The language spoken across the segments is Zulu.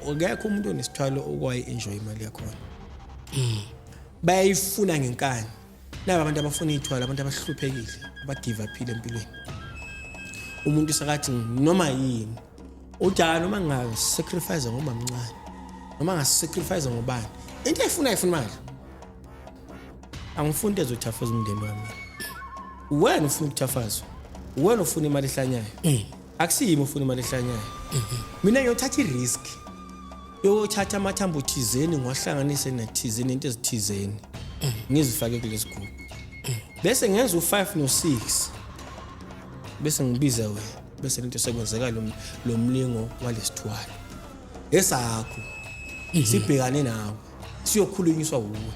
Akekho umuntu onesithwalo okwayi enjoy imali yakhona. Bayayifuna ngenkani. Naba abantu abafuna iy'thwalo, abantu abahluphekile, abagive aphile empilweni. Umuntu sekathi noma yini. Uthi hayi noma ngingasacrifice ngomamncane. Noma ngasacrifice ngobani. Into ayifunayo ifuna imali. Angifuni into ezothafaza umndeni wami. Wena ufuna ukuthafazwa. Wena ufuna imali ehlanyayo. Akusiyimi ufuna imali ehlanyayo. Mina ngiyothatha i-risk. Yothatha amathambo thizeni ngiwahlanganise nathizeni into ezithizeni. Ngizifake kulesi gubhu. Bese ngenza u5 no6. Bese ngibiza wena. Bese lento sekwenzeka lo mlingo walesithwalo. Esakho. Sibhekane nawe. Siyokhulunyiswa wuwe.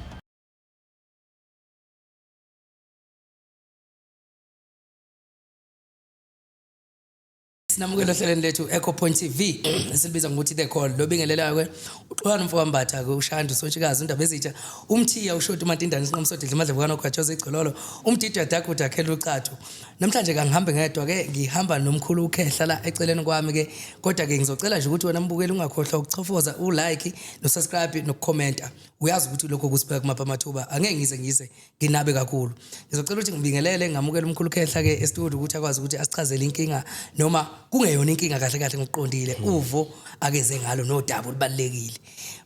Sinamukela ohlelweni lethu Echo Point TV esilibiza ngokuthi The Call. Lobingelelayo ke uXolani mfowambatha ke uShandu Sotshikazi undaba ezitsha umthiya ushoti uMantindane isinqomo sodidla amadlebe kaNogwajoza igcololo umdidi yadakuda akhela ucathu. Namhlanje kangihambe ngedwa ke ngihamba nomkhulu uKhehla la eceleni kwami ke kodwa ke ngizocela nje ukuthi wena mbukeli ungakhohlwa ukuchofoza ulike nosubscribe nokukhomenta. Uyazi ukuthi lokho kusibeka kumapha amathuba angeke ngize nginabe kakhulu. Ngizocela ukuthi ngibingelele ngamukele umkhulu Khehla ke estudio ukuthi akwazi ukuthi asichazele inkinga noma kungeyona inkinga kahle kahle ngokuqondile uvo akeze ngalo nodaba olubalekile.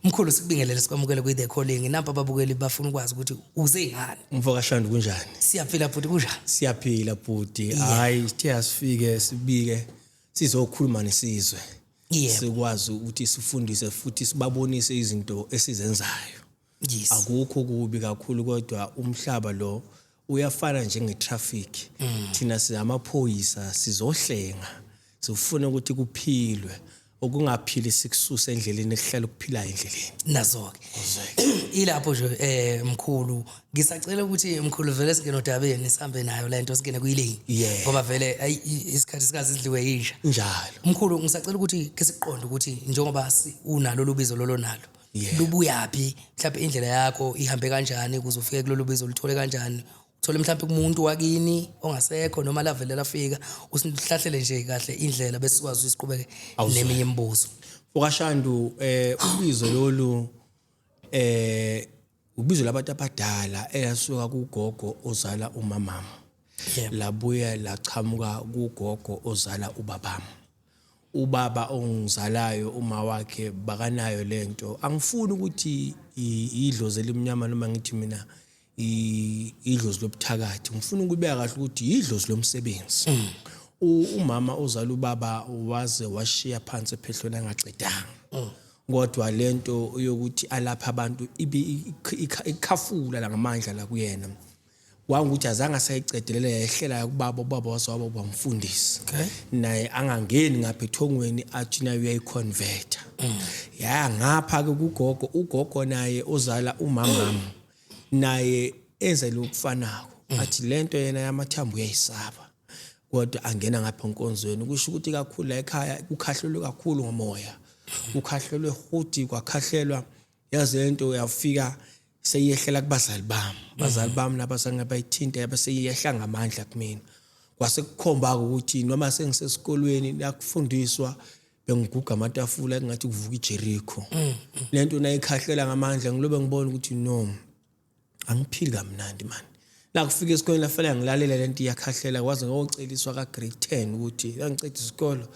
Mkhulu sikubingelele sikwamukele kwi The Calling. Nampa ababukeli bafuna ukwazi ukuthi uze ngani. Mfo kaShandu kunjani? Siyaphila bhuti kunjani? Siyaphila bhuti. Hayi sithe asifike sibike sizokhuluma nesizwe. Sikwazi ukuthi sifundise futhi sibabonise izinto esizenzayo. Yes. Akukho kubi kakhulu kodwa umhlaba lo uyafana njenge-traffic. Thina singamaphoyisa sizohlenga. Sifuna ukuthi kuphilwe. Okungaphili sikususe endleleni ekuhlala ukuphilayo endleleni. Nazo-ke. Ilapho nje mkhulu ngisacela ukuthi mkhulu vele singene odabeni sihambe nayo lento singene kuyilane. Ngoba vele ayi isikhathi singaze sidliwe yinja. Njalo. Mkhulu ngisacela ukuthi ke siqonde ukuthi njengoba unalo lubizo lolo nalo. Lubuyaphi mhlawumbe indlela yakho ihambe kanjani ukuze ufike kulolu bizo luthole kanjani? Uthole mhlawumbe kumuntu wakini ongasekho noma lavele lafika usihlahlele nje kahle indlela bese sikwazi ukuthi siqhubeke neminye imibuzo. UkaShandu ubizo lolu ubizo labantu abadala elasuka kugogo ozala umamama. Labuya lachamuka kugogo ozala ubabami. Ubaba ongizalayo uma wakhe bakanayo lento. Angifuni ukuthi idlozi elimnyama noma ngithi mina idlozi lobuthakathi. Ngifuna ukubeka kahle ukuthi idlozi lomsebenzi. Umama ozala ubaba waze washiya phansi ephehlweni angaqedanga. Kodwa lento yokuthi alapha abantu ibe ikhafula la ngamandla la kuyena. Wangukuthi azange asayicedelela yehlela kubaba, ubaba waze waba ubamfundisi. Naye angangeni ngapha ethongweni athi naye uyayiconverta. Ya ngapha ke kugogo, ugogo naye ozala umamama naye enze lokufanako. Athi lento yena yamathambo uyayisaba. Kodwa angena ngapha enkonzweni kusho ukuthi kakhulu la ekhaya kukhahlelwe kakhulu ngomoya. Kukhahlelwe futhi kwakhahlelwa yazi lento yafika seyiyehlela kubazali bami. Abazali bami nabazange bayithinte yabe seyiyehla ngamandla kumina. Kwase kukhomba ukuthi noma sengisesikolweni nakufundiswa bengiguga amatafula engathi kuvuka iJericho. Lento nayikhahlela ngamandla ngilobe ngibona ukuthi no angiphili kamnandi man. Nakufika esikoleni lafanele ngilalele lento iyakhahlela kwaze ngoceliswa ka grade 10 ukuthi angicede isikolo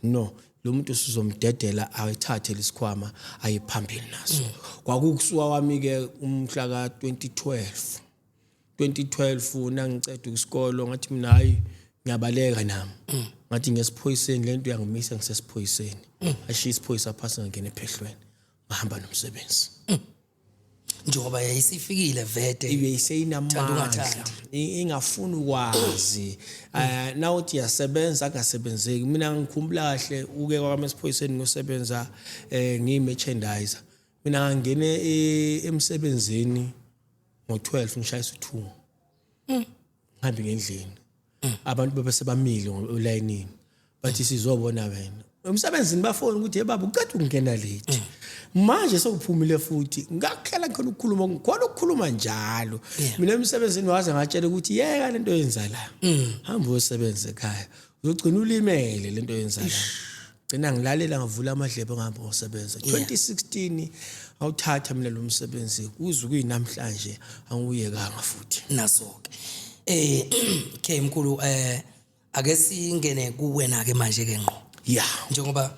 no lo muntu sizomdedela ayithathe lesikhwama aye phambili naso. Kwakukusuka kwami ke umhla ka 2012. 2012 nangiceda isikolo ngathi mina hayi ngiyabaleka nami. Ngathi ngesiphoyiseni lento yangimisa ngisesiphoyiseni. Ashiya isiphoyisa phasi ngangena ephehlweni. Ngahamba nomsebenzi. Njengoba yayisifikile vete ibe iseyinamandla ingafuni ukwazi nawuthi yasebenza angasebenzeki. Mina ngikhumbula kahle uke kwami esiphoyiseni ngosebenza ngiyi-merchandiser. Mina ngangene emsebenzini ngo-12 ngishayisa u2. Ngihambe ngendlini. Abantu bebe sebamile olayinini. Bathi sizobona wena. Emsebenzini bafona ukuthi hey baba uqeda ukungena late. Manje sewuphumile futhi ngakuhlela khona ukukhuluma ngikhona ukukhuluma njalo. Mina emsebenzini waze ngatshela ukuthi yeka lento oyenza la. Hamba uyosebenza ekhaya. Uzogcina ulimele lento oyenza la. Gcina ngilalela ngavula amadlebe ngihamba ngosebenza. 2016 awuthatha mina lo msebenzi kuze kuyinamhlanje angiwuyekanga futhi. Naso-ke okay mkhulu, ake singene kuwena ke manje ke ngqo. Njengoba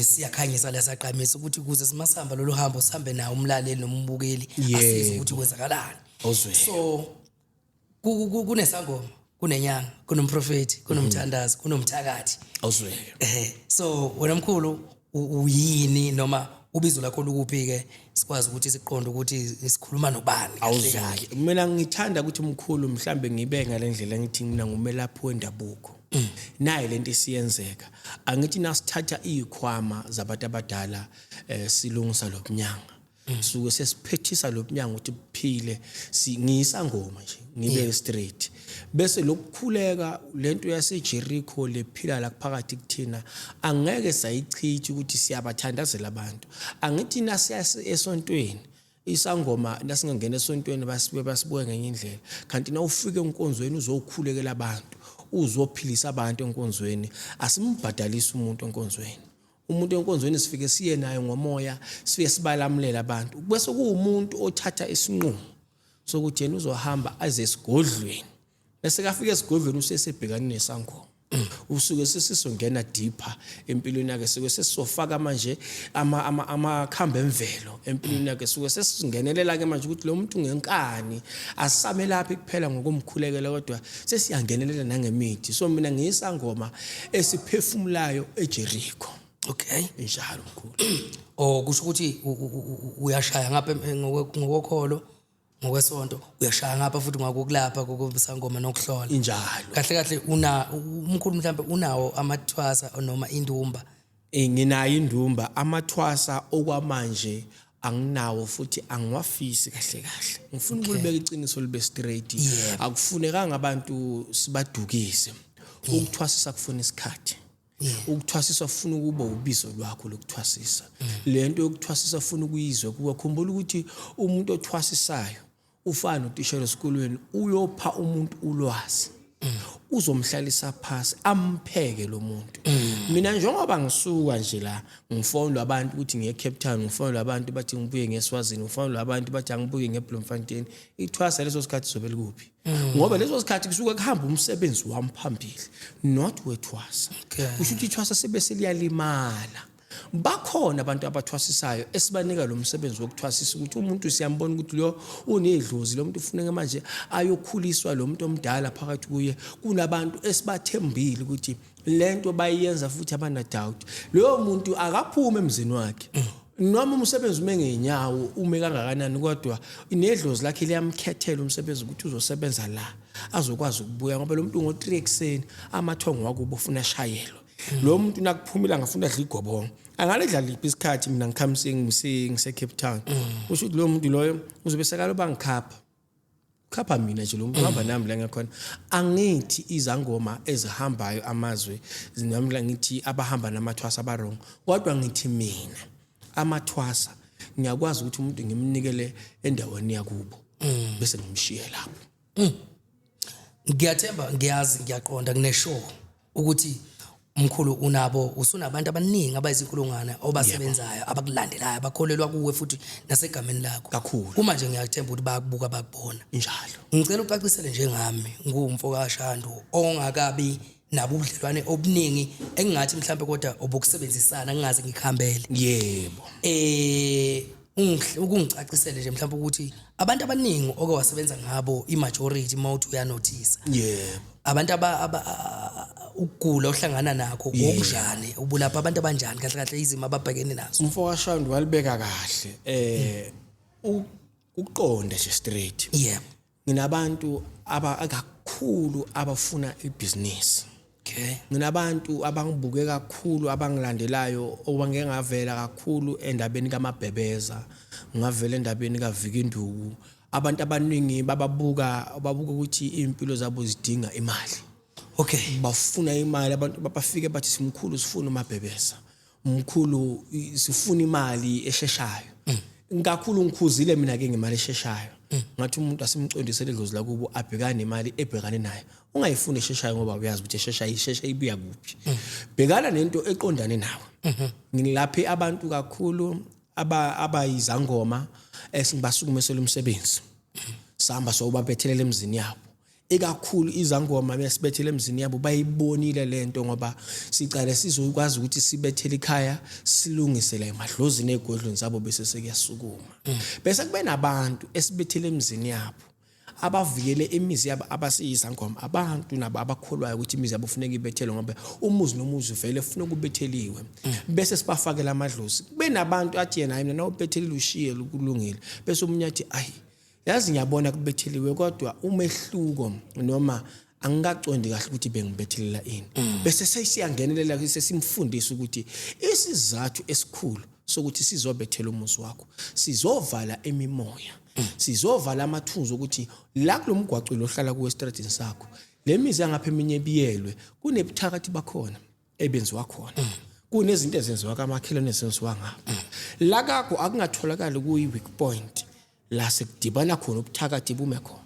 siyakhanyisa la, saqamisa ukuthi ukuze simasihamba lolu hambo sihambe nawo umlaleli nombukeli asize ukuthi kwenzakalani. Ozwe. So kunesangoma, kunenyanga, kunomprofeti, kunomthandazi, kunomthakathi. Ozwe. So wena mkhulu uyini noma ubizo lakho lukuphi ke, sikwazi ukuthi siqonde ukuthi sikhuluma nobani kahle kahle? Awuzwe, mina ngithanda ukuthi mkhulu mhlambe ngibe ngalendlela, ngithi mina ngumelaphi wendabuko. Nayi lento isiyenzeka, angithi nasithatha izikhwama zabantu abadala silungisa lobunyanga, suke sesiphethisa lobunyanga ukuthi buphile. Ngiyisangoma nje, ngibe straight, bese lokukhuleka lento yaseJericho lephila la phakathi kuthina angeke sayichithi ukuthi siyabathandazela abantu. Angithi nasiya esontweni, isangoma nasingangena esontweni basibuke basibuke ngenye indlela, kanti na ufike enkonzweni uzokhulekela abantu, uzophilisa abantu enkonzweni, asimbhadalisi umuntu enkonzweni. Umuntu enkonzweni sifike siye naye ngomoya, sifike sibalamlela abantu, bese kuwumuntu othatha isinqumo sokuthi yena uzohamba aze esigodlweni. Bese kafika esigodlweni usesebhekane nesangoma, usuke sesisongena deeper empilweni yakhe, suke sesizofaka manje amakhambi emvelo empilweni yakhe, suke sesingenelela ke manje ukuthi lo muntu ngenkani asisamelaphi kuphela ngokumkhulekela, kodwa sesiyangenelela nangemithi. So mina ngiyisangoma esiphefumulayo eJericho. Injalo mkhulu. Oh, kusho ukuthi uyashaya ngapha ngokokholo, ngokwesonto, uyashaya ngapha futhi ngakokulapha kokusangoma nokuhlola. Injalo. Kahle kahle una umkhulu mhlambe unawo amathwasa noma indumba? Nginayo indumba, amathwasa okwamanje anginawo futhi angiwafisi kahle kahle. Ngifuna ukulibeka iqiniso libe straight. Akufunekanga abantu sibadukise. Ukuthwasisa kufuna isikhathi. Ukuthwasisa kufuna ukuba ubizo lwakho lokuthwasisa. Lento yokuthwasisa ufuna ukuyizwe kuwe. Khumbula ukuthi umuntu othwasisayo ufana notishela esikolweni, uyopha umuntu ulwazi, uzomhlalisa phasi ampheke lo muntu. Mina njengoba ngisuka nje la, ngifonelwa abantu ukuthi ngiye Cape Town, ngifonelwa abantu bathi ngibuye ngeSwazini, ngifonelwa abantu bathi angibuye ngeBloemfontein, ithwasa leso sikhathi sobe likuphi? Ngoba leso sikhathi kusuke kuhamba umsebenzi wami phambili, not wethwasa. Kusho ukuthi ithwasa sebe seliyalimala. Bakhona abantu abathwasisayo esibanika lo msebenzi wokuthwasisa, ukuthi umuntu siyambona ukuthi lo unedlozi, lo muntu ufuneka manje ayokhuliswa, lo muntu omdala phakathi kuye. Kunabantu esibathembile ukuthi lento bayiyenza futhi abana doubt. Loyo muntu akaphume emzini wakhe noma umsebenzi ume ngenyawo, ume kangakanani, kodwa nedlozi lakhe liyamkhethela umsebenzi ukuthi uzosebenza la, azokwazi ukubuya, ngoba lo muntu ngo-3 ekuseni amathongo wakubo ufuna ashayelwe. Lo muntu nakuphumile angafuna adla igobongo, angalidla liphi isikhathi mina ngikhamise ngise-Cape Town? Kusho ukuthi loyo muntu loyo uzobe sekalo bangikhapha khapha mina nje, lo muntu uhamba nami la ngiyakhona. Angithi izangoma ezihambayo amazwe nami la ngithi abahamba namathwasa aba-wrong, kodwa ngithi mina amathwasa ngiyakwazi ukuthi umuntu ngimnikele endaweni yakubo bese ngimshiye lapho. Ngiyathemba, ngiyazi, ngiyaqonda, ngine-sure ukuthi mkhulu unabo, usunabantu abaningi abayizinkulungwane obasebenzayo, abakulandelayo, abakholelwa kuwe futhi nasegameni lakho. Kakhulu. Kuma nje ngiyathemba ukuthi bayakubuka, bakubona. Injalo. Ngicela ucacisele njengami ngumfo kaShandu ongakabi nabo ubudlelwane obuningi engingathi mhlambe kodwa obokusebenzisana, ngingaze ngikuhambele. Ukungicacisele nje mhlawumbe ukuthi abantu abaningi oke wasebenza ngabo, i-majority mawuthi uyanothisa, abantu ukugula ohlangana nakho ngokunjani, ubulapha abantu abanjani kahle kahle, izimo ababhekene nazo? Umfo kaShandu walibeka kahle, ukuqonda nje straight. Nginabantu aba kakhulu abafuna ibhizinisi. Nginabantu abangibuke kakhulu, abangilandelayo, obangeke ngavela kakhulu endabeni kaMabhebeza, ngavela endabeni kaVikinduku. Abantu abaningi bababuka, babuka ukuthi impilo zabo zidinga imali. Bafuna imali abantu, bafike bathi simkhulu sifuna uMabhebeza, mkhulu sifuna imali esheshayo. Kakhulu ngikhuzile mina ke ngemali esheshayo. Ngathi umuntu asimcondisele idlozi lakubo abhekane nemali ebhekane nayo. Ungayifuni esheshayo ngoba uyazi ukuthi esheshayo ishesha ibuya kuphi. Bhekana nento eqondane nawe. Ngilaphe abantu kakhulu abayizangoma esingibasukumesela umsebenzi. Sihamba sobabethelela emzini yabo. Ikakhulu izangoma mesibethele emzini yabo bayibonile lento, ngoba sicale sizokwazi ukuthi sibethele ikhaya, silungise la emadlozini egodlweni zabo, bese sekuyasukuma. Bese kube nabantu esibethele emzini yabo abavikele imizi yabo, abasiyizangoma, abantu nabo abakholwayo ukuthi imizi yabo kufuneka ibethelwe, ngoba umuzi nomuzi vele kufuneka ubetheliwe, bese sibafakela amadlozi. Kube nabantu athi yena, "Hayi, mina nawubethelile ushiye kulungile," bese omunye athi, "Ayi, yazi ngiyabona kubetheliwe, kodwa umehluko noma angikacondi kahle ukuthi bengibethelela ini." Bese sesiyangenelela, sesimfundisa ukuthi isizathu esikhulu sokuthi sizobethela umuzi wakho, sizovala imimoya, sizovala amathunzi ukuthi la kulomgwaqo lohlala kuwo estradini sakho, le mizi yangapha eminye ebiyelwe, kunebuthakathi bakhona ebenziwa khona, kunezinto ezenziwa kamakhelwane ezenziwa ngapha la kakho, akungatholakali kuyi-weak point la sekudibana khona ubuthakathi bume khona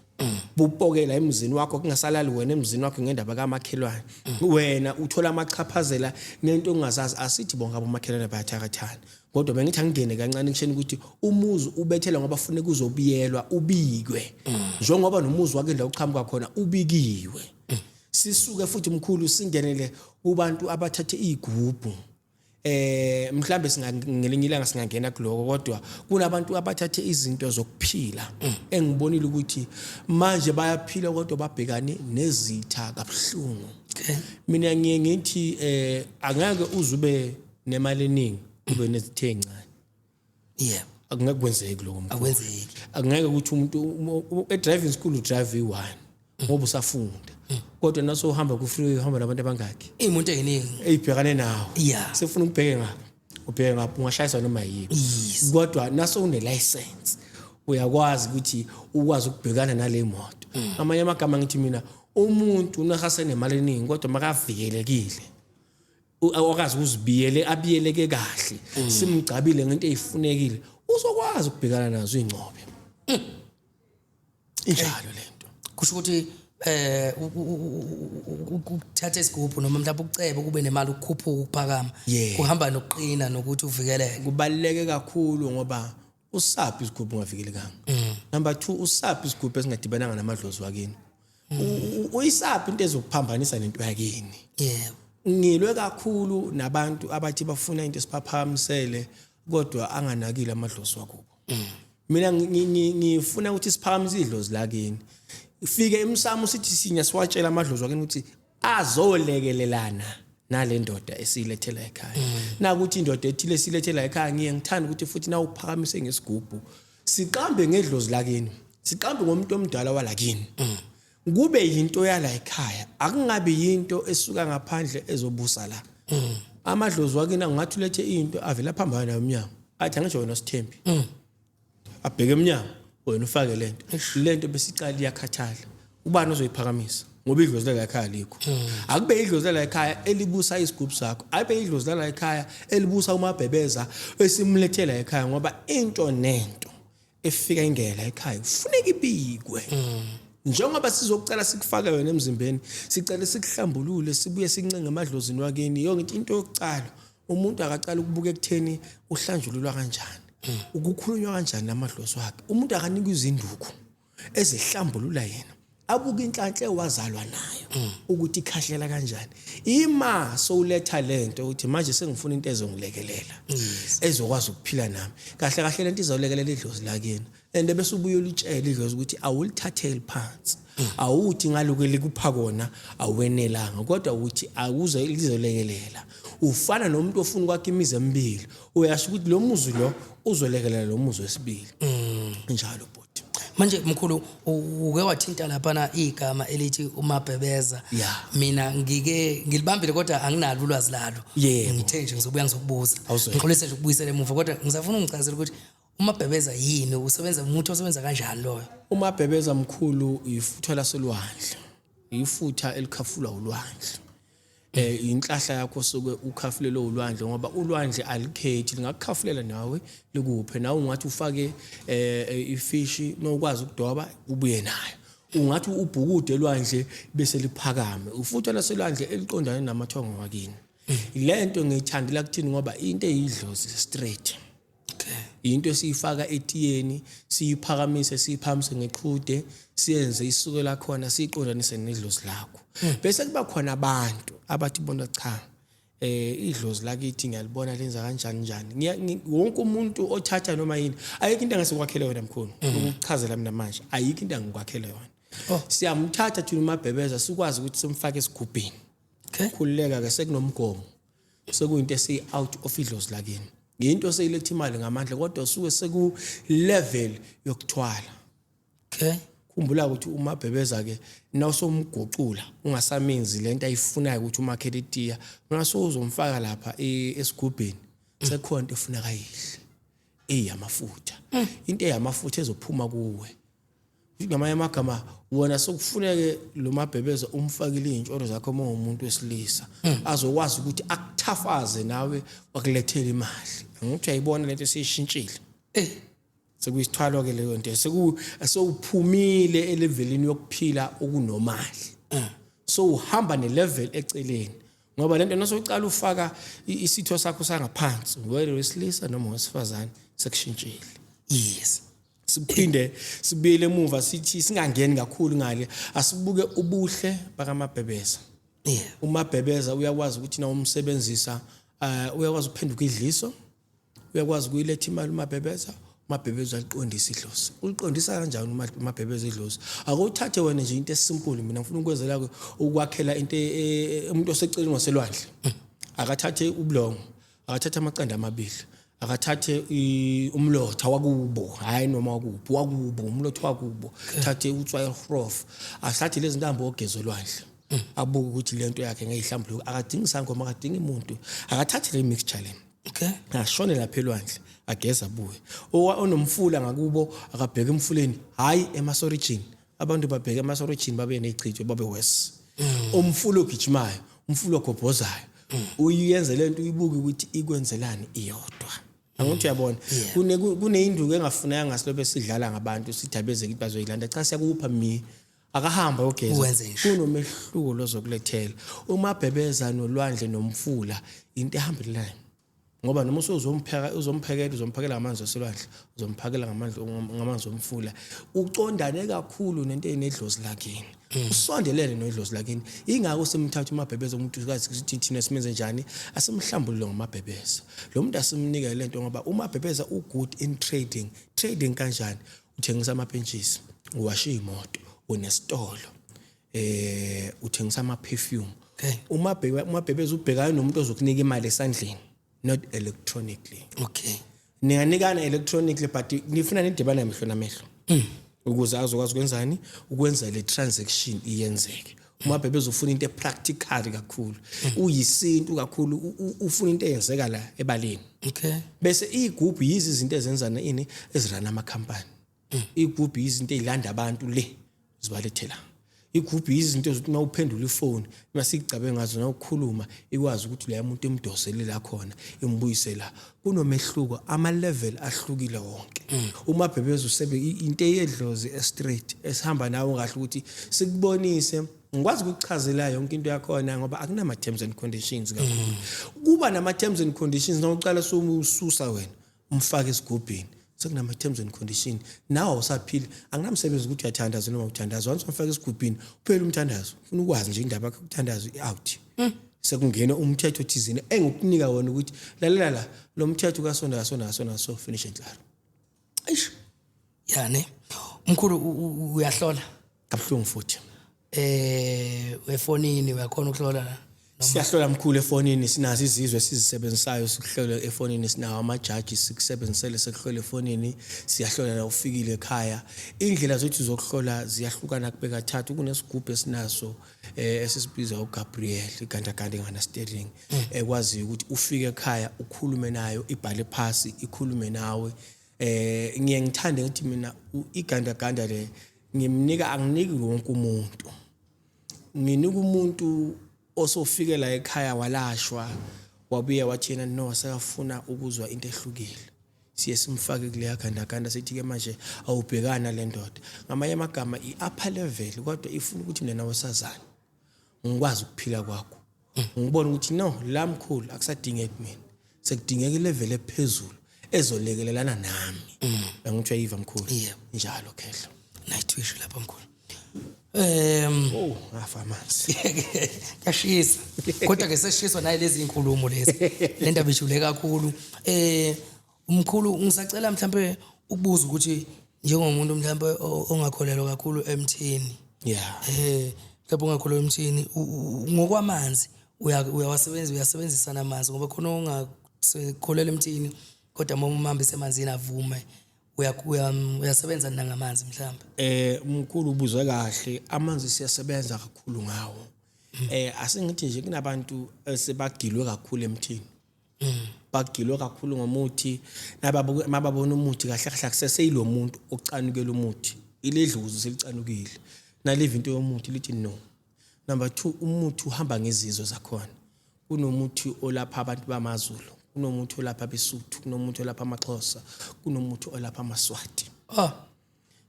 bupokela emzini wakho, kungasalali wena emzini wakho ngendaba kamakhelwane. Wena uthola amachaphazela ngento ongazazi. Asithi bonke abomakhelwane bayathakathana, kodwa bengithi angingene kancane kusheni ukuthi umuzi ubethela ngoba funeka uzobiyelwa, ubikwe, njengoba nomuzi wakhe la uqhamuka khona ubikiwe. Sisuke futhi mkhulu singenele kubantu abathathe igubhu. Mhlambe singangelinye ilanga singangena kuloko, kodwa kunabantu abathathe izinto zokuphila engibonile ukuthi manje bayaphila kodwa babhekane nezitha kabuhlungu. Mina ngiye ngithi angeke uzube nemali eningi ube nezitha ezincane. Akungeke kwenzeki lokho, mkhulu. Akwenzeki. Akungeke ukuthi umuntu e-driving school udrive i-one ngoba usafunda, kodwa naso uhamba ku-freeway uhamba nabantu abangaki? Iy'moto ey'ningi. Eyibhekane nawo. Sefuna ukubheke ngapha, ubheke ngapha, ungashayiswa noma yini. Kodwa naso une-license uyakwazi ukuthi ukwazi ukubhekana nale moto. Amanye amagama ngithi mina umuntu unakasenemali eningi kodwa makavikelekile, akwazi ukuzibiyele, abiyeleke kahle, simgcabile ngento eyifunekile, uzokwazi ukubhekana nazo ingcobe. Injalo lento. Kusho ukuthi ukuthatha isigubhu noma mhlawumbe ukuceba kube nemali, ukukhuphuka, ukuphakama, kuhamba nokuqina nokuthi uvikeleke. Kubaluleke kakhulu, ngoba usaphi isigubhu ungavikelekanga? Number 2, usaphi isigubhu esingadibananga namadlozi wakini? Uyisaphi into ezokuphambanisa nento yakini? Ngilwe kakhulu nabantu abathi bafuna into esibaphakamisele kodwa anganakile amadlozi wakubo. Mina ngifuna ukuthi siphakamise idlozi lakini, fike emsamo sithi sinya siwatshela amadlozi wakini ukuthi azolekelelana nale ndoda esiyilethela ekhaya. Nakuthi indoda ethile esiyilethela ekhaya, ngiye ngithanda ukuthi futhi na uphakamise ngesigubhu, siqambe ngedlozi lakini, siqambe ngomuntu omdala walakini, kube yinto yala ekhaya, akungabi yinto esuka ngaphandle ezobusa la. Amadlozi wakini angathi ulethe into avela phambana nayo umnyango, athi angisho wena sithembi, abheke emnyango, wena ufake lento, lento besicala iyakhathala, ubani ozoyiphakamisa? Ngoba idlozi la ekhaya likho. Akube idlozi la ekhaya elibusa isigubhu sakho, akube idlozi la ekhaya elibusa umabhebeza esimlethela ekhaya, ngoba into nento efika ingela ekhaya kufuneka ibikwe. Njengoba sizocela sikufake wena emzimbeni, sicela sikuhlambulule, sibuye sincenge emadlozini wakini. Yonke into yokucala umuntu akacala ukubuka ekutheni uhlanjululwa kanjani, ukukhulunywa kanjani namadlozi wakhe. Umuntu akanikwa izinduku ezihlambulula yena, abuke inhlanhla ewazalwa nayo ukuthi ikhahlela kanjani. Ima sowuletha lento ukuthi manje sengifuna into ezongilekelela, ezokwazi ukuphila nami kahle kahle, lento izolekelela idlozi lakini, and bese ubuye ulitshele idlozi ukuthi awulithatheli phansi, awuthi ngaloku likupha kona awenelanga, kodwa uthi akuze lizolekelela. Ufana nomuntu ofuna ukwakha imizi emibili, uyasho ukuthi lo muzi lo uzolekelela lo muzi wesibili. Njalo bhuti. Manje mkhulu, uke wathinta laphana igama elithi umabhebeza. Mina ngike ngilibambile kodwa anginalo ulwazi lalo. Ngithe nje ngizobuya ngizokubuza. Awuzwe. Ngixolise nje ukubuyisela emuva, kodwa ngisafuna ungichazele ukuthi umabhebeza yini, usebenza umuntu osebenza kanjani loyo? Umabhebeza mkhulu ifutha lasolwandle, ifutha elikhafulwa ulwandle. Inhlahla yakho suke ukhafulele ulwandle, ngoba ulwandle alikhethi, lingakukhafulela nawe likuphe. Nawe ungathi ufake ifishi nokwazi ukudoba ubuye nayo, ungathi ubhukude elwandle bese liphakame ufutha laselwandle eliqondane namathongo wakini. Lento ngiyithandela kuthini? Ngoba into eyidlozi straight. Into esiyifaka etiyeni, siyiphakamise, siyiphakamise ngeqhude, siyenze isuke lakhona, siyiqondanise nedlozi lakho. Bese kuba khona abantu abathi bona cha, idlozi lakithi ngiyalibona lenza kanjani njani. Wonke umuntu othatha noma yini, ayikho into engasekwakhele yona mkhulu. Ukuchazela mina manje, ayikho into engikwakhele yona. Siyamthatha thina uMabhebeza, sikwazi ukuthi simfake esigubhini. Khululeka ke, sekunomgomo, sekuyinto esiyi out of idlozi lakini, yinto seyiletha imali ngamandla, kodwa suke seku level yokuthwala. Khumbula ukuthi uMabhebeza ke nawusomgucula ungasamenzi lento ayifunayo ukuthi umakhele itiya, ungasozomfaka lapha esigubhini, sekukhona into efuneka yidle eyamafutha, into eyamafutha ezophuma kuwe. Ngamanye amagama wona sokufuneke lo Mabhebeza umfakile iy'ntsholo zakho uma ungumuntu wesilisa, azokwazi ukuthi akuthafaze nawe wakulethela imali. Angithi uyayibona lento esiyishintshile? Sekuyisithwalo-ke leyo nto, sewuphumile elevelini yokuphila okunormal, so uhamba ne-level eceleni, ngoba lento nasowucala ufaka isitho sakho sangaphansi, whether wesilisa noma wesifazane, sekushintshile. Siphinde sibuyele emuva, sithi singangeni kakhulu ngale, asibuke ubuhle bakaMabhebeza. UMabhebeza uyakwazi ukuthi na umsebenzisa, uyakwazi ukuphenduka idliso, uyakwazi ukuyiletha imali uMabhebeza. UMabhebeza aliqondisa idlozi. Uliqondisa kanjani uMabhebeza idlozi? Akuthathe wena nje into esimple, mina ngifuna ukwenzela ukwakhela into umuntu oseceleni waselwandle. Akathathe ubulongo, akathathe amaqanda amabili, akathathe umlotha wakubo, hayi noma wakuphi, wakubo, umlotha wakubo, thathe utswayi hrof, asathe lezi ntambo ogezo olwandle, abuke ukuthi lento yakhe ngeyihlambuluka. Akadingi sangoma, akadingi umuntu, akathathe le mixture le, ashone lapha elwandle, ageza, abuye. Onomfula ngakubo akabheke emfuleni, hayi emasorijini. Abantu babheke emasorijini babe nezichitho, babe worse. Umfula ogijimayo, umfula ogobhozayo, uyenze lento, uyibuke ukuthi ikwenzelani iyodwa. Angithi uyabona? Kuneyinduku engafuneka ngasilobe sidlala ngabantu, sithi abeze kithi bazoyilanda. Cha, siyakupha mi, akahamba ogeza. Uwenze nje. Kunomehluko lozokulethela uMabhebeza nolwandle nomfula, into ehambelanayo, ngoba noma usuzompheka, uzomphekela, uzomphakela ngamanzi aselwandle, uzomphakela ngamanzi omfula. Ucondane kakhulu nento enedlozi lakini, usondelene nedlozi lakini. Ingakho simthatha uMabhebeza umuntu kazi ukuthi thina simenze njani, asimhlambulule ngoMabhebeza lo muntu, asimnike lento, ngoba uMabhebeza u-good in trading. Trading kanjani? Uthengisa amapentshisi, uwasha iy'moto, unesitolo, uthengisa ama-perfume. UMabhebeza ubhekane nomuntu ozokunika imali esandleni, not electronically. Ninganikana electronically, but nifuna nidibane amehlo namehlo ukuze azokwazi ukwenzani, ukwenza le transaction iyenzeke. UMabhebeza ufuna into epractical kakhulu, uyisintu kakhulu, ufuna into eyenzeka la ebaleni. Bese iy'gubhu yizi izinto ezenzana ini, ezirana amakhampani. Igubhu izinto ey'landa abantu le zibalethela. Igubhu izinto ezokuthi uma uphendula ifoni, masigcabe ngazo, nawukhuluma ikwazi ukuthi leya muntu imdosele la khona, imbuyise la. Kunomehluko, ama-level ahlukile wonke. UMabhebeza usebe into eyedlozi e-straight esihamba nawo kahle ukuthi sikubonise. Ngikwazi ukukuchazela yonke into yakhona ngoba akunama-terms and conditions kakhulu. Kuba nama-terms and conditions nawucala sumususa wena umfake esigubhini, sekunama-terms and condition, nawe awusaphili. Anginamsebenzi ukuthi uyathandaza noma uthandaza. Once wamfaka esigubhini, uphela umthandazo. Ufuna ukwazi nje indaba yakho, umthandazo i-out, sekungena umthetho thizeni engikunika wona ukuthi lalela la, lo mthetho kasonda kasonda kasonda, so finish and claro. Eish. Yani umkhulu uyahlola? Kabuhlungu futhi. Efonini uyakhona ukuhlola la? Siyahlola mkhulu efonini, sinazo izizwe esizisebenzisayo sikuhlole efonini, sinawo amajaji sikusebenzisele sekuhlola efonini, siyahlola la ufikile ekhaya. Indlela zethu zokuhlola ziyahlukana kube kathathu. Kunesigubhu esinaso esisibiza uGabriel, igandaganda ingana sterling, ekwaziyo ukuthi ufike ekhaya ukhulume nayo, ibhale phasi, ikhulume nawe. Ngiye ngithande ukuthi mina igandaganda le ngimnika, anginiki wonke umuntu, nginika umuntu. Osofike la ekhaya walashwa wabuye wathi yena no, sekafuna ukuzwa into ehlukile. Siye simfake kuleya gandaganda, sithi-ke manje awubhekana le ndoda. Ngamanye amagama i-upper level, kodwa ifuna ukuthi mina nawe sazane, ngikwazi ukuphila kwakho, ngibone ukuthi no, la mkhulu akusadingeki mina, sekudingeka ilevel ephezulu ezolekelelana nami. Angitsho ayiva mkhulu? Yebo. Njalo khehla. Nayithwishu lapha mkhulu. Oh, ngafa amanzi. Kuyashisa. Kodwa ke seshiswa naye lezi inkulumo lezi. Le ndaba ijule kakhulu. Umkhulu, ngisacela mhlambe ukubuza ukuthi njengomuntu mhlambe ongakholelwa kakhulu emthini. Mhlawumbe ungakholelwa emthini, ngokwamanzi uyawasebenzisa, uyasebenzisa namanzi, ngoba khona ongakholelwa emthini kodwa uma umhambise emanzini avume. Uyasebenza nangamanzi mhlawumbe? Mkhulu, ubuzwe kahle, amanzi siyasebenza kakhulu ngawo. Asengithi nje kunabantu esebagilwe kakhulu emthini. Bagilwe kakhulu ngomuthi, nababona umuthi kahle kahle akuseseyilo muntu ocanukela umuthi. Iledlozi selicanukile. Naliva into yomuthi lithi no. Number 2, umuthi uhamba ngezizwe zakhona. Kunomuthi olapha abantu bamaZulu, kunomuthi olapha abeSuthu, kunomuthi olapha amaXhosa, kunomuthi olapha amaSwati.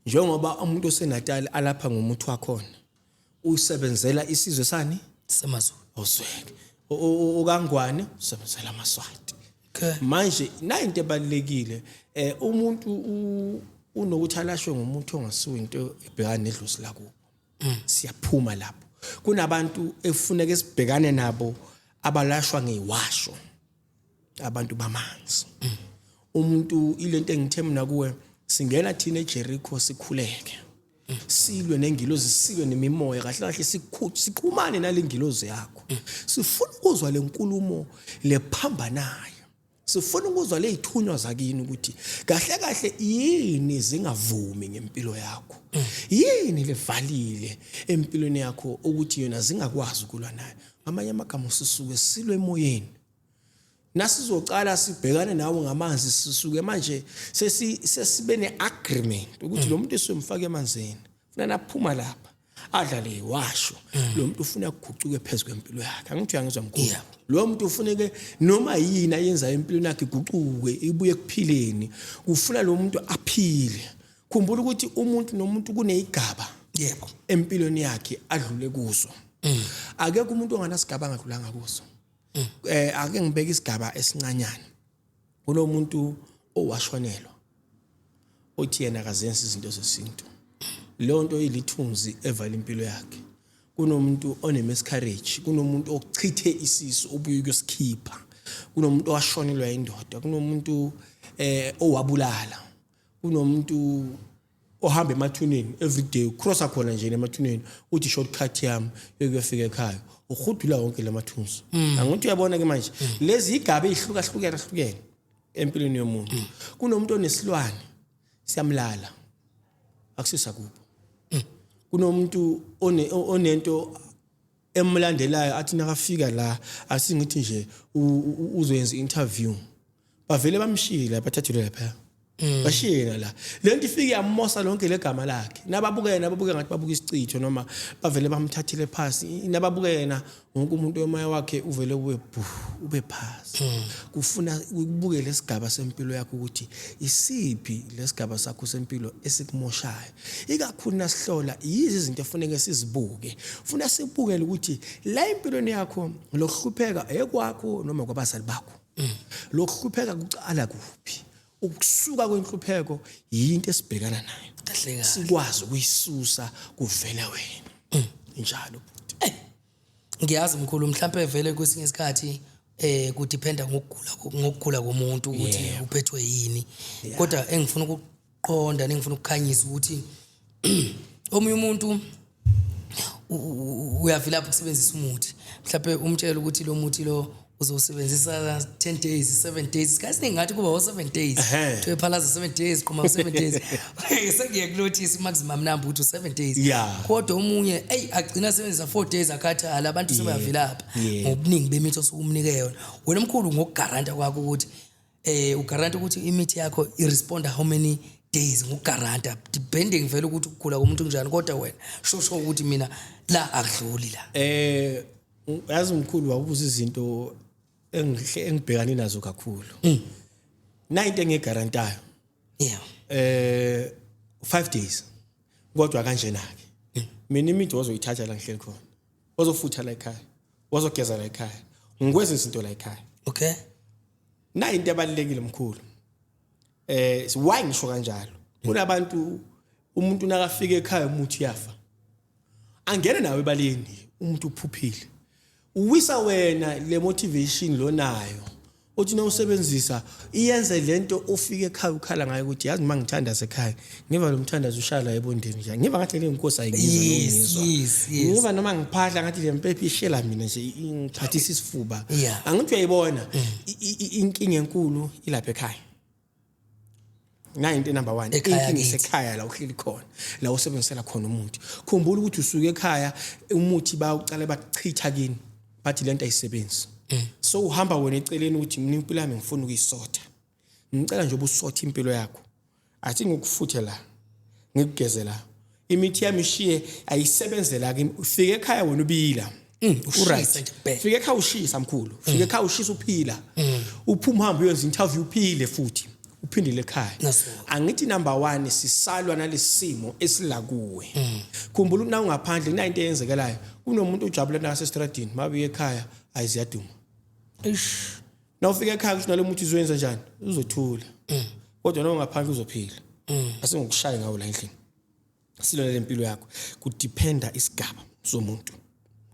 Njengoba umuntu oseNatal alapha ngomuthi wakhona, usebenzela isizwe sani? SamaZulu. Awusweke. OkaNgwane usebenzela amaSwati. Manje nayi into ebalulekile, umuntu unokuthi alashwe ngomuthi ongasiwo into ebhekana nedlozi lakubo. Siyaphuma lapho. Kunabantu efuneka sibhekane nabo abalashwa ngeziwasho, abantu bamanzi. Umuntu ilento engithe mina kuwe, singena thina eJericho sikhuleke, silwe nengilozi, silwe nemimoya, kahle kahle siqhumane nalengilozi yakho. Sifuna ukuzwa lenkulumo lephambanayo, sifuna ukuzwa lezithunywa zakini ukuthi kahle kahle yini zingavumi ngempilo yakho, yini levalile empilweni yakho ukuthi yona zingakwazi ukulwa nayo. Ngamanye amagama sisuke silwe emoyeni. Nasizocala sibhekane nawo ngamanzi, sisuke manje sesibe ne-agreement ukuthi lo muntu esiyomfaka emanzini funa naphuma lapha adlale iwasho. Lo muntu ufuna kugucuke phezu kwempilo yakhe. Angithi uyangizwa mkhulu? Lo muntu ufuneke noma yini ayenzayo empilweni yakhe igucuke, ibuye ekuphileni. Kufuna lo muntu aphile. Khumbula ukuthi umuntu nomuntu kuneyigaba empilweni yakhe adlule kuso. Akekho umuntu onganasigaba angadlulanga kuso. Ake ngibeke isigaba esincanyana. Kunomuntu owashonelwa othi yena akazenzi izinto zesintu, leyo nto ilithunzi evala impilo yakhe. Kunomuntu one-miscarriage, kunomuntu ochithe isisu obuye ukuyosikhipha, kunomuntu owashonelwa indoda, kunomuntu owabulala, kunomuntu ohamba emathuneni every day, ucrossa khona nje emathuneni, uthi shortcut yami yokuyofika ekhaya, uhudula wonke lamathunzi. Angithi uyabona ke manje lezi igaba ezihlukahlukene hlukene empilweni yomuntu. Kunomuntu onesilwane siyamlala, akusisa kubo. Kunomuntu onento emlandelayo athi nakafika la, asingithi nje uzoyenza interview, bavele bamshiyile, bathathile lapha, bashiye yena la. Le nto ifike yamosa lonke legama lakhe. Nababuka yena babuka ngathi babuka isichitho, noma bavele bamthathile phasi. Nababuka yena wonke umuntu yomoya wakhe uvele ube bu, ube phasi. Kufuna ubuke lesigaba sempilo yakho ukuthi isiphi lesigaba sakho sempilo esikumoshayo. Ikakhulu nasihlola yizi izinto efuneke sizibuke. Funa sibukele ukuthi la empilweni yakho lokuhlupheka ekwakho noma kwabazali bakho. Lokuhlupheka kucala kuphi? Ukusuka kwenhlupheko yinto esibhekana nayo. Kahle kahle. Sikwazi ukuyisusa kuvele wena. Njalo bhuti. Ngiyazi mkhulu, mhlambe vele kwesinye isikhathi kudependa ngokugula komuntu ukuthi uphethwe yini. Kodwa engifuna ukuqonda nengifuna ukukhanyisa ukuthi omunye umuntu uyavilapha ukusebenzisa umuthi, mhlawumbe umtshela ukuthi lo muthi lo uzowusebenzisa 10 days, 7 days. Isikhathi esiningi ngathi kuba o-7 days, kuthiwe phalaza 7 days, qhuma 7 days. Sengiye kunothisa i-maximum number ukuthi u-7 days. Kodwa omunye eyi agcina asebenzisa 4 days akhathala, abantu sebayavilapha ngobuningi bemithi osuke umnike yona. Wena mkhulu, ngokugaranta kwakho ukuthi ugaranta ukuthi imithi yakho iresponda how many days, ngokugaranta depending vele ukuthi ukugula komuntu kunjani, kodwa wena sho ukuthi mina la akudluli la. Yazi mkhulu, wabuza izinto engihle engibhekane nazo kakhulu. Na into engigarantayo 5 days, kodwa kanjena ke mina imithi wazoyithatha la ngihleli khona, wazofutha la ekhaya, wazogeza la ekhaya, ngikwenza izinto la ekhaya. Na into ebalulekile mkhulu, why ngisho kanjalo, kunabantu umuntu nakafika ekhaya umuthi uyafa, angene nawe ebaleni, umuntu uphuphile, uwisa wena le motivation lonayo uthi nawusebenzisa iyenze lento, ufike ekhaya ukhala ngayo ukuthi yazi uma ngithandaza ekhaya ngiva lo mthandazo ushaya la ebondeni nje, ngiva ngathi le nkosi ayingizwa nongizwa, ngiva noma ngiphahla ngathi le mpepho ishela mina nje, ingiphathisa isifuba. Angithi uyayibona inkinga enkulu ilapha ekhaya. Nayi into number 1, Ekhaya inkinga kithi. isekhaya la uhleli khona, la usebenzisela khona umuthi. Khumbula ukuthi usuke ekhaya umuthi bawucala bakuchitha kini, bathi lento ayisebenzi. So uhamba wena eceleni ukuthi mina impilo yami ngifuna ukuyisotha, ngicela nje ubusotha impilo yakho, athi ngikufuthe la, ngikugeze la, imithi yami ishiye ayisebenzela kimi. Ufike ekhaya wena ubila. Ushisa nje kuphela. Fike ekhaya ushisa mkhulu, fike ekhaya ushisa uphila, uphuma uhambe uyenza interview uphile futhi uphindile ekhaya. Naso. Angithi number 1 sisalwa nalesimo esila kuwe. Khumbula ukuthi na ungaphandle kunayinto eyenzekelayo, kunomuntu ojabula nasestradini, mabuye ekhaya ayiziyaduma. Eish. Na ufika ekhaya kusho nalo muntu uzoyenza njani, uzothula, kodwa na ungaphandle uzophila, asengokushaya ngawo la endlini silona lempilo yakho. Kudependa isigaba somuntu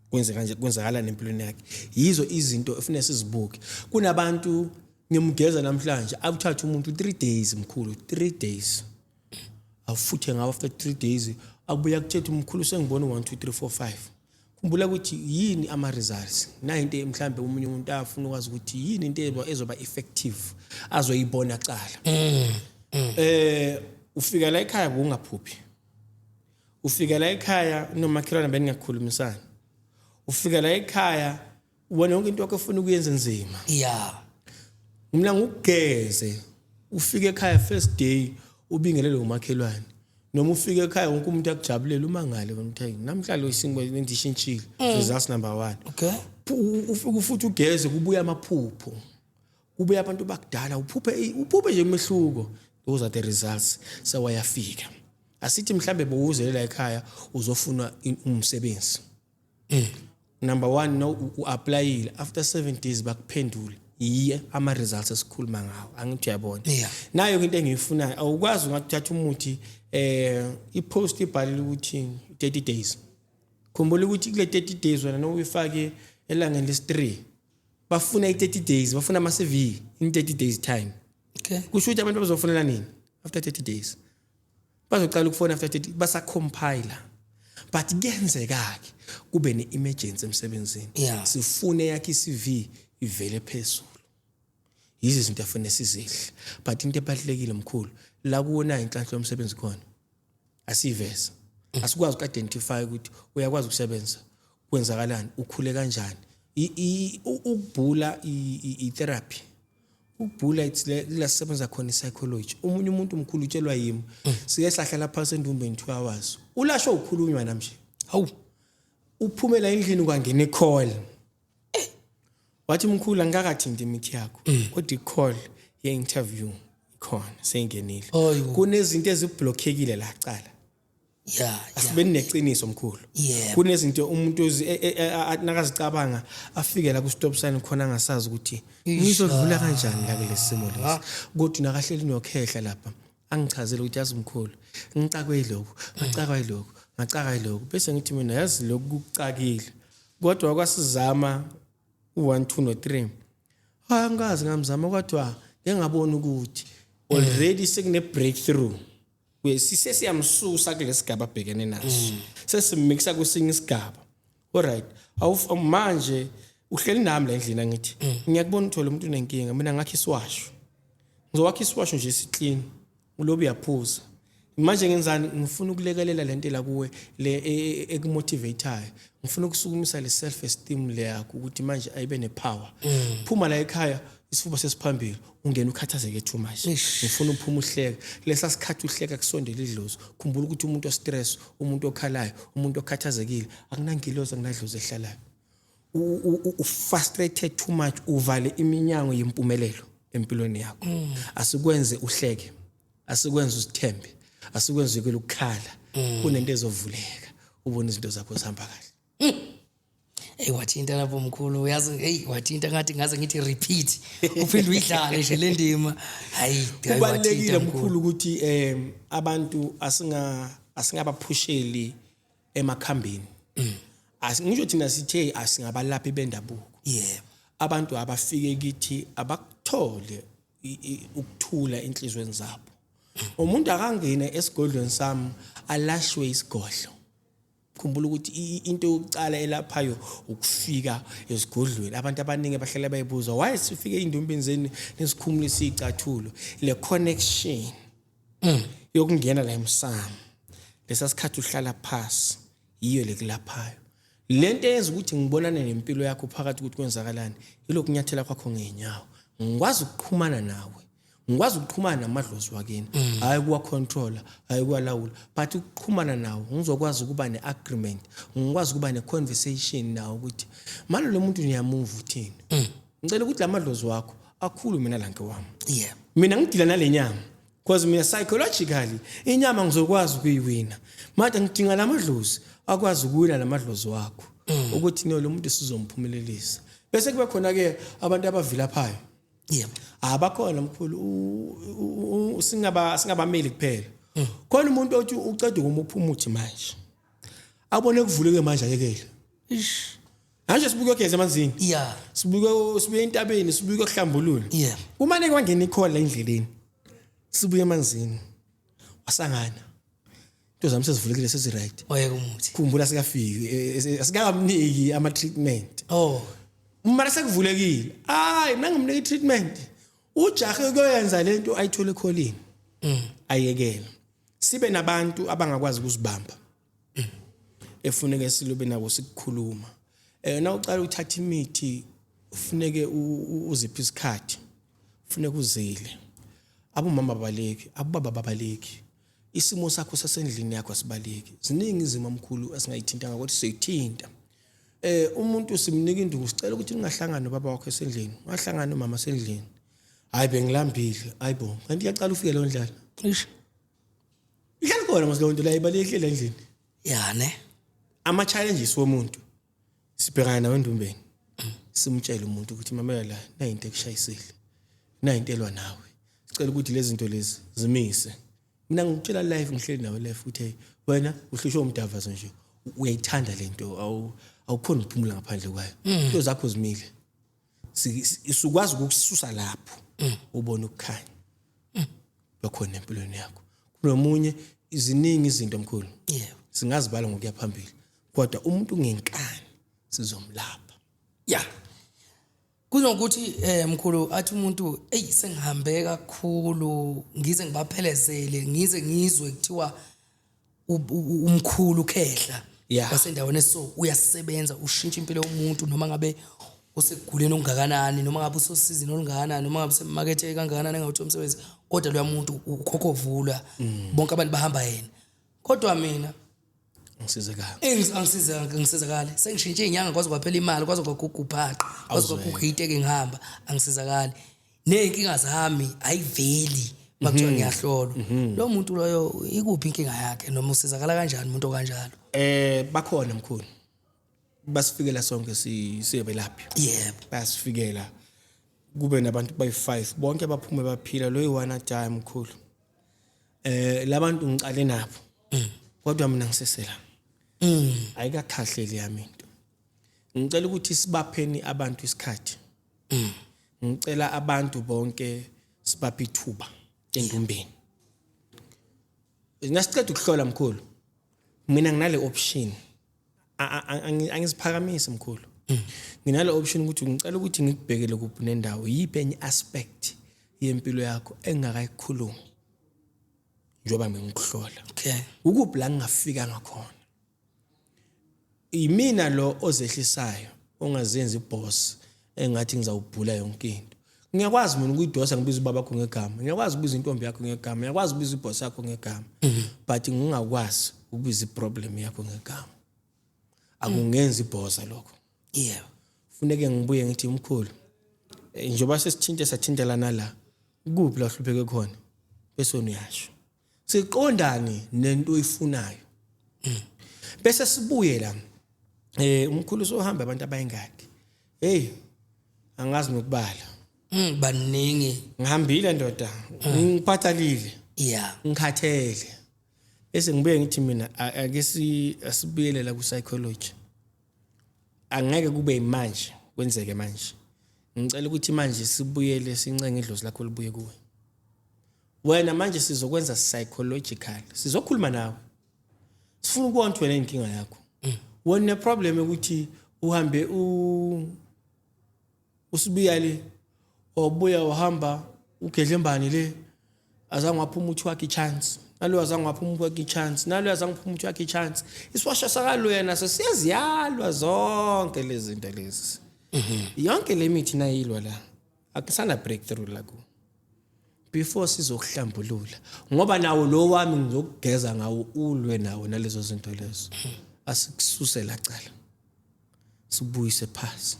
kwenzeka nje, kwenzakala nempilweni yakhe. Yizo izinto efuneka sizibuke. Kunabantu ngimgeza namhlanje, akuthatha umuntu 3 days mkhulu, 3 days awufuthe ngawo, after 3 days abuya kuthetha umkhulu sengibona 1 2 3 4 5. Khumbula ukuthi yini ama results na into mhlambe omunye umuntu afuna ukwazi ukuthi yini into ezoba effective azoyibona cala. Ufika la ekhaya bungaphuphi, ufika la ekhaya nomakhelwane beningakhulumisani, ufika la ekhaya wena yonke into yakho ofuna ukuyenza nzima. Mina ngikugeze, ufike ekhaya first day ubingelele umakhelwane, noma ufike ekhaya wonke umuntu akujabulela, umangale wena uthi namhlanje lo isimo ndishintshile. Results number 1. Ufike futhi ugeze, kubuya amaphupho, kubuya abantu bakudala, uphuphe nje umehluko. Those are the results. Sewayafika, asithi mhlambe bowuzelela ekhaya uzofuna umsebenzi. Number 1, no u-applyile, after 7 days bakuphendule, yiye ama results esikhuluma ngawo. Angithi uyabona? Yeah. Nayo into engiyifunayo, awukwazi ungathatha umuthi, ipost ibhalile ukuthi 30 days. Khumbula ukuthi kule 30 days wena nowuyifake elangeni lesi-3, bafuna i-30 days, bafuna ama CV in 30 days time. Kusho ukuthi abantu bazofonela nini? After 30 days bazoqala ukufona, after 30 basacompile. But kuyenzeka ke kube ne-emergency emsebenzini, sifune yakhe i-CV ivele phezulu. Yizo izinto afanele sizidle, but into ebalulekile mkhulu la kuwona inhlanhla yomsebenzi khona asiveza, asikwazi uku-identify ukuthi uyakwazi ukusebenza, kwenzakalani, ukhule kanjani. Ukubhula i-therapy, ukubhula it's la sisebenza khona i-psychology. Omunye umuntu mkhulu utshelwa yimi, sike sahlala phansi endumbeni 2 hours, ulasho ukhulunywa namje. Hawu. Uphumela endlini kwangena i-call, wathi mkhulu angikakathinti imithi yakho, kodwa i-call ye-interview ikhona seyingenile. Hayibo. Kunezinto eziblockekile la cala. Asibe neqiniso mkhulu. Kunezinto umuntu nakazicabanga afike la ku stop sign khona angasazi ukuthi ngizodlula kanjani la kulesi simo lesi, kodwa nakahleli nokhehla lapha angichazele ukuthi yazi mkhulu ngicakwe yilokhu, ngacakwa yilokhu, ngacakwa yilokhu, bese ngithi mina yazi lokhu kucakile, kodwa kwasizama u1 2 no 3, hayi angikaze ngamzama, kodwa ngeke ngabona ukuthi already sekune breakthrough. Sesiyamsusa kulesigaba abhekene naso, sesimmixa kwesinye isigaba. Alright, manje uhleli nami la endlini, angithi ngiyakubona uthola umuntu unenkinga, mina ngakho isiwasho, ngizowakha isiwasho nje siclean, ulobu uyaphuza. Manje ngenzani? Ngifuna ukulekelela lento la kuwe le ekumotivateayo, ngifuna ukusukumisa le self esteem le yakho ukuthi manje ayibe nepower. Phuma la ekhaya isifuba sesiphambili, ungena ukhathazeke too much. Ngifuna uphuma uhleka, lesa sikhathi uhleka kusondela idlozi. Khumbula ukuthi umuntu ostress, umuntu okhalayo, umuntu okhathazekile, akunangilozi, akunadlozi ehlalayo. U-frustrated too much, uvale iminyango yempumelelo empilweni yakho. Asikwenze uhleke, asikwenze uzithembe, asikwenze uyekele ukukhala. Kunento ezovuleka, ubone izinto zakho zihamba kahle. Hey, wathinta lapho mkhulu, uyazi. Hey, wathinta ngathi ngaze ngithi repeat, uphinde uyidlale nje le ndima. Hayi, kubalulekile mkhulu ukuthi abantu asingabaphusheli emakhambini. Ngisho thina sithe asingabalaphi bendabuko. Abantu abafike kithi abakuthole ukuthula enhlizweni zabo. Umuntu akangene esigodlweni sami alashwe isigodlo. Khumbula ukuthi into yokucala elaphayo ukufika esigodlweni. Abantu abaningi bahlala bayibuza, why sifike ey'ndumbeni zenu nesikhumulo esiyicathulo? Le connection yokungena la emsamo, lesa sikhathi uhlala phasi, yiyo lekulaphayo. Lento eyenza ukuthi ngibonane nempilo yakho phakathi ukuthi kwenzakalani, ilokunyathela kwakho ngeenyawo. Ngikwazi ukuxhumana nawe, ngikwazi ukuxhumana namadlozi wakini, hhayi ukuwa-controla, hhayi ukuwalawula, but ukuxhumana nawo, ngizokwazi ukuba ne-agreement, ngikwazi ukuba ne-conversation nawo ukuthi manje lo muntu niyamuva uthini. Ngicela ukuthi la madlozi wakho akhulume nalanke wami. Mina ngidila nale nyama because mina psychologically inyama ngizokwazi ukuyiwina, manje ngidinga lamadlozi akwazi ukuwina lamadlozi wakho ukuthi no, lo muntu sizomphumelelisa. Bese kube khona ke abantu abavilaphayo. Abakhona mkhulu, singabameli kuphela. Khona umuntu othi uceda ukumupha umuthi manje, abone kuvuleke manje, ayekele. Ish. Manje sibuke ogeza emanzini, sibuke entabeni, sibuke okuhlambulula. Kumane kwangena ikhola endleleni, sibuye emanzini, wasangana, into zami sezivulekile, sezi-right. Wayeka umuthi. Khumbula, sikafiki, sikamniki ama-treatment. Mara sekuvulekile, hayi, mina ngimnika i-treatment, ujahe kuyoyenza lento ayithole ekholini, ayekele. Sibe nabantu abangakwazi ukuzibamba efuneke silobe nabo sikukhuluma. Na ucala uthatha imithi, ufuneke uziphe isikhathi, ufuneke uzile. Abomama babaleki, abobaba babaleki, isimo sakho sasendlini yakho asibaleki. Ziningi izimo mkhulu esingayithintanga, kodwa siyoyithinta. Umuntu simnika induku, sicela ukuthi ningahlangani nobaba wakho esendlini, ungahlangani nomama sendlini. Hayi, bengilambile. Hayibo, kanti iyaqala ufike leyo ndlala. Ish. Ihlala khona mos leyo nto la, ibalekile endlini. Ya ne. Ama challenges womuntu sibhekana nawo endumbeni. Simtshele umuntu ukuthi mamela la, nayinto ekushayisile, nayinto elwa nawe, sicela ukuthi lezi zinto lezi zimise. Mina ngikutshela live, ngihleli nawe live, ukuthi hey, wena uhlushwe umdavazo nje, uyayithanda lento, awukhoni ukuphumula ngaphandle kwayo, into zakho zimile. Sukwazi ukukususa lapho, ubone ukukhanya bekhona empilweni yakho. Kunomunye, iziningi izinto mkhulu, singazibala ngokuya phambili, kodwa umuntu ngenkani sizomlapha. Ya, kunokuthi mkhulu athi umuntu, ey, sengihambe kakhulu, ngize ngibaphelezele, ngize ngizwe kuthiwa umkhulu ukhehla wasendaweni eso uyasebenza, ushintsha impilo yomuntu, noma ngabe usekuguleni okungakanani, noma ngabe usosizini olungakanani, noma ngabe usemakethe kangakanani, engawuthi umsebenzi, kodwa loya muntu ukhokhovula, bonke abantu bahamba yena, kodwa mina Ngisizekanga. Angisizakali, sengishintshe iy'nyanga, kwaze kwaphela imali, kwaze kwaguga uphaqa, kwaze kwaguga iteke, ngihamba angisizakali, ney'nkinga zami ayiveli makuthiwa ngiyahlolwa. Lo muntu loyo ikuphi inkinga yakhe, noma usizakala kanjani umuntu okanjalo? Bakhona mkhulu, basifikela sonke siyebelaphi. Bayasifikela, kube nabantu bayi-5, bonke baphume baphila. Lo yi-one athi, hayi mkhulu, labantu ngicale nabo, kodwa mina ngisesela, ayikakhahleli yami into. Ngicela ukuthi sibapheni abantu isikhathi. Ngicela abantu bonke sibaphe ithuba endumbeni. Nasiceda ukuhlola mkhulu, mina nginale option. Angiziphakamisi mkhulu, nginale option ukuthi ngicela ukuthi ngikubhekele kuphi nendawo, yiphi enye aspect yempilo yakho engakayikhulumi njengoba ngikuhlola, ukuphi la ngingafika ngakhona. Imina lo ozehlisayo, ongazenzi iboss engathi ngizawubhula yonke into. Ngiyakwazi mina ukuyidosa, ngibiza ubaba wakho ngegama, ngiyakwazi ukubiza intombi yakho ngegama, ngiyakwazi ukubiza iboss yakho ngegama, but ngingakwazi ukubiza iproblem yakho ngegama. Akungenzi ibhoza lokho. Funeke ngibuye ngithi umkhulu, njengoba sesithinte sathintelana la, kuphi la uhlupheke khona, bese uyasho siqondane nento oyifunayo, bese sibuye la. Umkhulu sohamba abantu abayingaki? Hey, angazi nokubala. Baningi. Ngihambile ndoda, ngiphathalile, ngikhathele. Bese ngibuye ngithi mina ake asibuyele la ku psychology. Angeke kube manje kwenzeke manje. Ngicela ukuthi manje sibuyele sincenge idlozi lakho libuye kuwe wena. Manje sizokwenza psychological, sizokhuluma nawe, sifuna ukubona ukuthi wena inkinga yakho, wena une problem ukuthi uhambe usibiya le, wabuya wahamba ugedlembani le, azange waphuma umuthi wakhe i-chance nalo, azange waphuma umuthi wakhe i-chance nalo, azange uphuma umuthi wakhe i-chance. Isiwasha sakalo naso siyaziyalwa zonke lezi zinto lezi, yonke le mithi nayilwa la, akusana breakthrough la ku before sizokuhlambulula, ngoba nawo lo wami ngizokugeza ngawo, ulwe nawo nalezo zinto lezo. Asikususe la cala, sikubuyise phasi,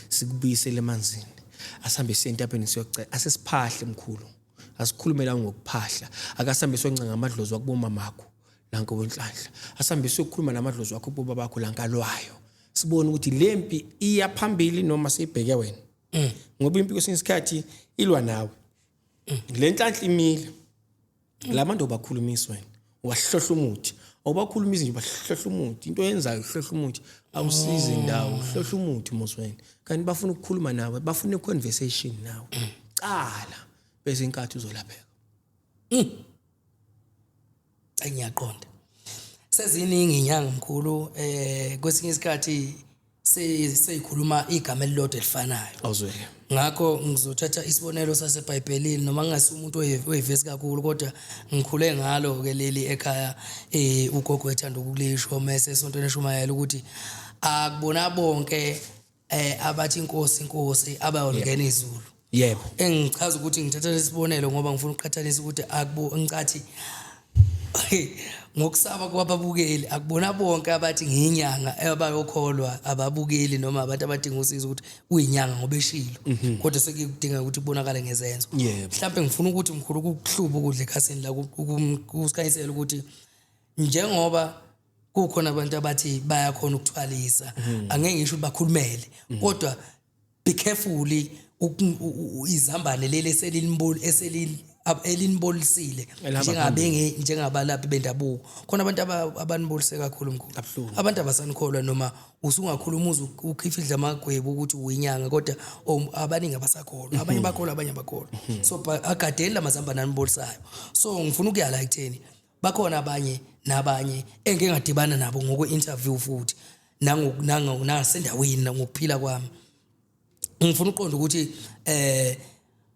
sikubuyisele emanzini, asihambe siye entabeni siyocela, asesiphahle mkhulu, asikhulume la ngokuphahla, akasambe siyoncenga amadlozi wakubomamakho lanka wenhlanhla, asambe siyokhuluma namadlozi wakho kubo bakho lankalwayo, sibone ukuthi lempi iya phambili noma siyibheke wena, ngoba impi kwesinye isikhathi ilwa nawe. Le nhlanhla imile la bantu obakhulumisi, wena wahlohla umuthi, awubakhulumisi nje, bahlohla umuthi. Into oyenzayo, uhlohla umuthi, awusizi indawo, uhlohla umuthi mos wena, kanti bafuna ukukhuluma nawe, bafuna i-conversation nawe cala, bese inkathi uzolapheka. Ngiyaqonda, seziningi inyanga mkhulu, kwesinye isikhathi seyikhuluma igama elilodwa elifanayo. Awuzweke. Ngakho ngizothatha isibonelo saseBhayibhelini, noma ngingasi umuntu oyivesi kakhulu, kodwa ngikhule ngalo ke leli ekhaya. Ugogo ethanda ukulisho mase esontweni eshumayela ukuthi akubona bonke abathi inkosi, inkosi abayongena izulu. Engichaza ukuthi ngithatha lesibonelo ngoba ngifuna ukuqhathanisa ukuthi akubo ngicathi ngokusaba kwababukeli, akubona bonke abathi ngiyinyanga abayokholwa ababukeli noma abantu abadinga usizo ukuthi uyinyanga ngoba eshilo, kodwa sekudinga ukuthi kubonakale ngezenzo. Mhlawumbe ngifuna ukuthi mkhulu kukuhluba ukudla ekhasini la, kusikhanyisela ukuthi njengoba kukhona abantu abathi bayakhona ukuthwalisa, angeke ngisho ukuthi bakhulumele, kodwa be carefully izambane leli eselinibolisile Elihamba njengabenge njengabalaphi bendabuko. Khona abantu abanibolise kakhulu mkhulu. Kabuhlungu. Abantu abasanikholwa, noma usungakhuluma uze ukhifidla amagwebu ukuthi uyinyanga, kodwa abaningi abasakholwa, abanye bakholwa, abanye abakholwa. So agadeli lamazambane anibolisayo. So ngifuna ukuya la ekutheni bakhona abanye nabanye engike ngadibana nabo ngokwe-interview futhi nasendaweni ngokuphila kwami. Ngifuna ukuqonda ukuthi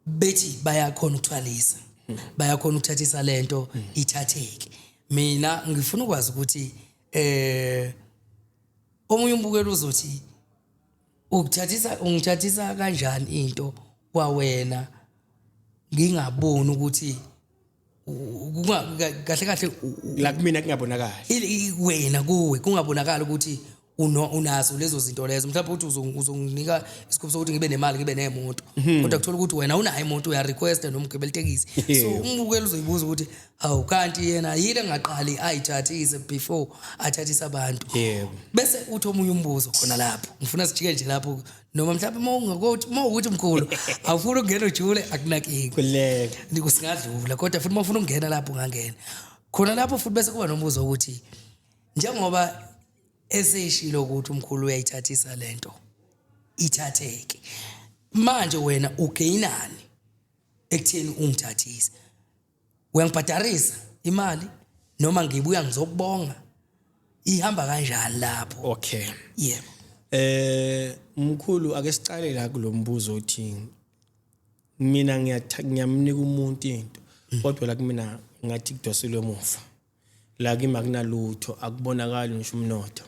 bethi bayakhona ukuthwalisa, bayakhona ukuthathisa lento ithatheke. Mina ngifuna ukwazi ukuthi omunye umbukeli uzothi ukuthathisa, ungithathisa kanjani into kwawena ngingaboni ukuthi kahle kahle la kumina kungabonakali? Wena kuwe kungabonakali ukuthi unazo lezo zinto lezo. Mhlawumbe ukuthi uzonginika isikhubu sokuthi ngibe nemali, ngibe nemoto, kodwa kuthola ukuthi wena unayo imoto, uyarequesta noma ugibela itekisi. So umbukeli uzoyibuza ukuthi hawu, kanti yena yile ngaqali ayithathise before athathise abantu? Bese uthi omunye umbuzo khona lapho, ngifuna sijike nje lapho, noma mhlawumbe uma ungakuthi, uma ukuthi mkhulu awufuni ukungena ujule, akunakinga. Khuleka. Singadlula, kodwa futhi uma ufuna ukungena lapho ungangena khona lapho futhi. Bese kuba nombuzo ukuthi njengoba eseshilo ukuthi umkhulu uyayithathisa lento ithatheke, manje wena ugainani ekutheni ungithathise? Uyangibhadarisa imali noma ngibuya ngizokubonga? Ihamba kanjani lapho? Okay. Yebo. Mkhulu, ake sicale la kulombuzo othi mina ngiyamnika umuntu into, kodwa la kumina ngathi kudoselwe emuva, la kimi akunalutho, akubonakali ngisho umnotho.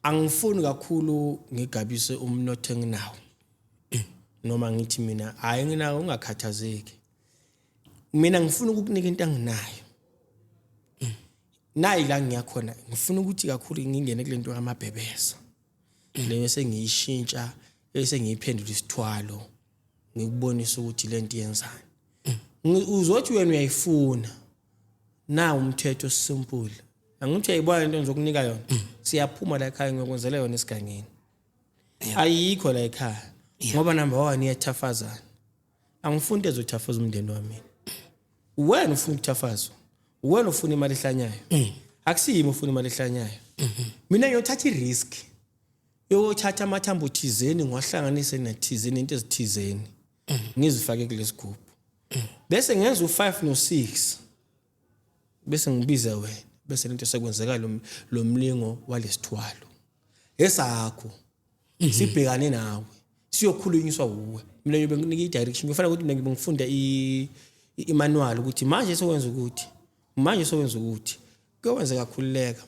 Angifuni kakhulu ngigabise umnotho enginawo, noma ngithi mina hayi nginawo, ungakhathazeki. Mina ngifuna ukukunika into anginayo nayi la ngiyakhona. Ngifuna ukuthi kakhulu ngingene kule nto yamabhebeza. Leyo sengiyishintsha, bese ngiyiphendula isithwalo, ngikubonisa ukuthi lento yenzani. Uzothi wena uyayifuna na umthetho simple. Angithi uyayibona into engizokunika yona. Siyaphuma la ekhaya, ngiyokwenzela yona esigangeni. Ayikho la ekhaya ngoba number 1 iyathafazana. Angifuni into ezothafaza umndeni wami mina. Wena ufuna ukuthafazwa, wena ufuna imali ehlanyayo. Akusiyimi ufuna imali ehlanyayo. Mina ngiyothatha i-risk yokuthatha amathambo thizeni, ngiwahlanganise nathizeni, into ezithizeni, ngizifake kulesigubhu, bese ngenza u5 no6, bese ngibiza wena, bese lento sekwenzeka lo mlingo walesithwalo esakho sibhekane nawe, siyokhulunyiswa wuwe. Mina ngiyobe nginika i-direction. Kufanele ukuthi mina ngibe ngifunda i-manual ukuthi manje sokwenza ukuthi, manje sokwenza ukuthi, kuyokwenzeka. Khululeka,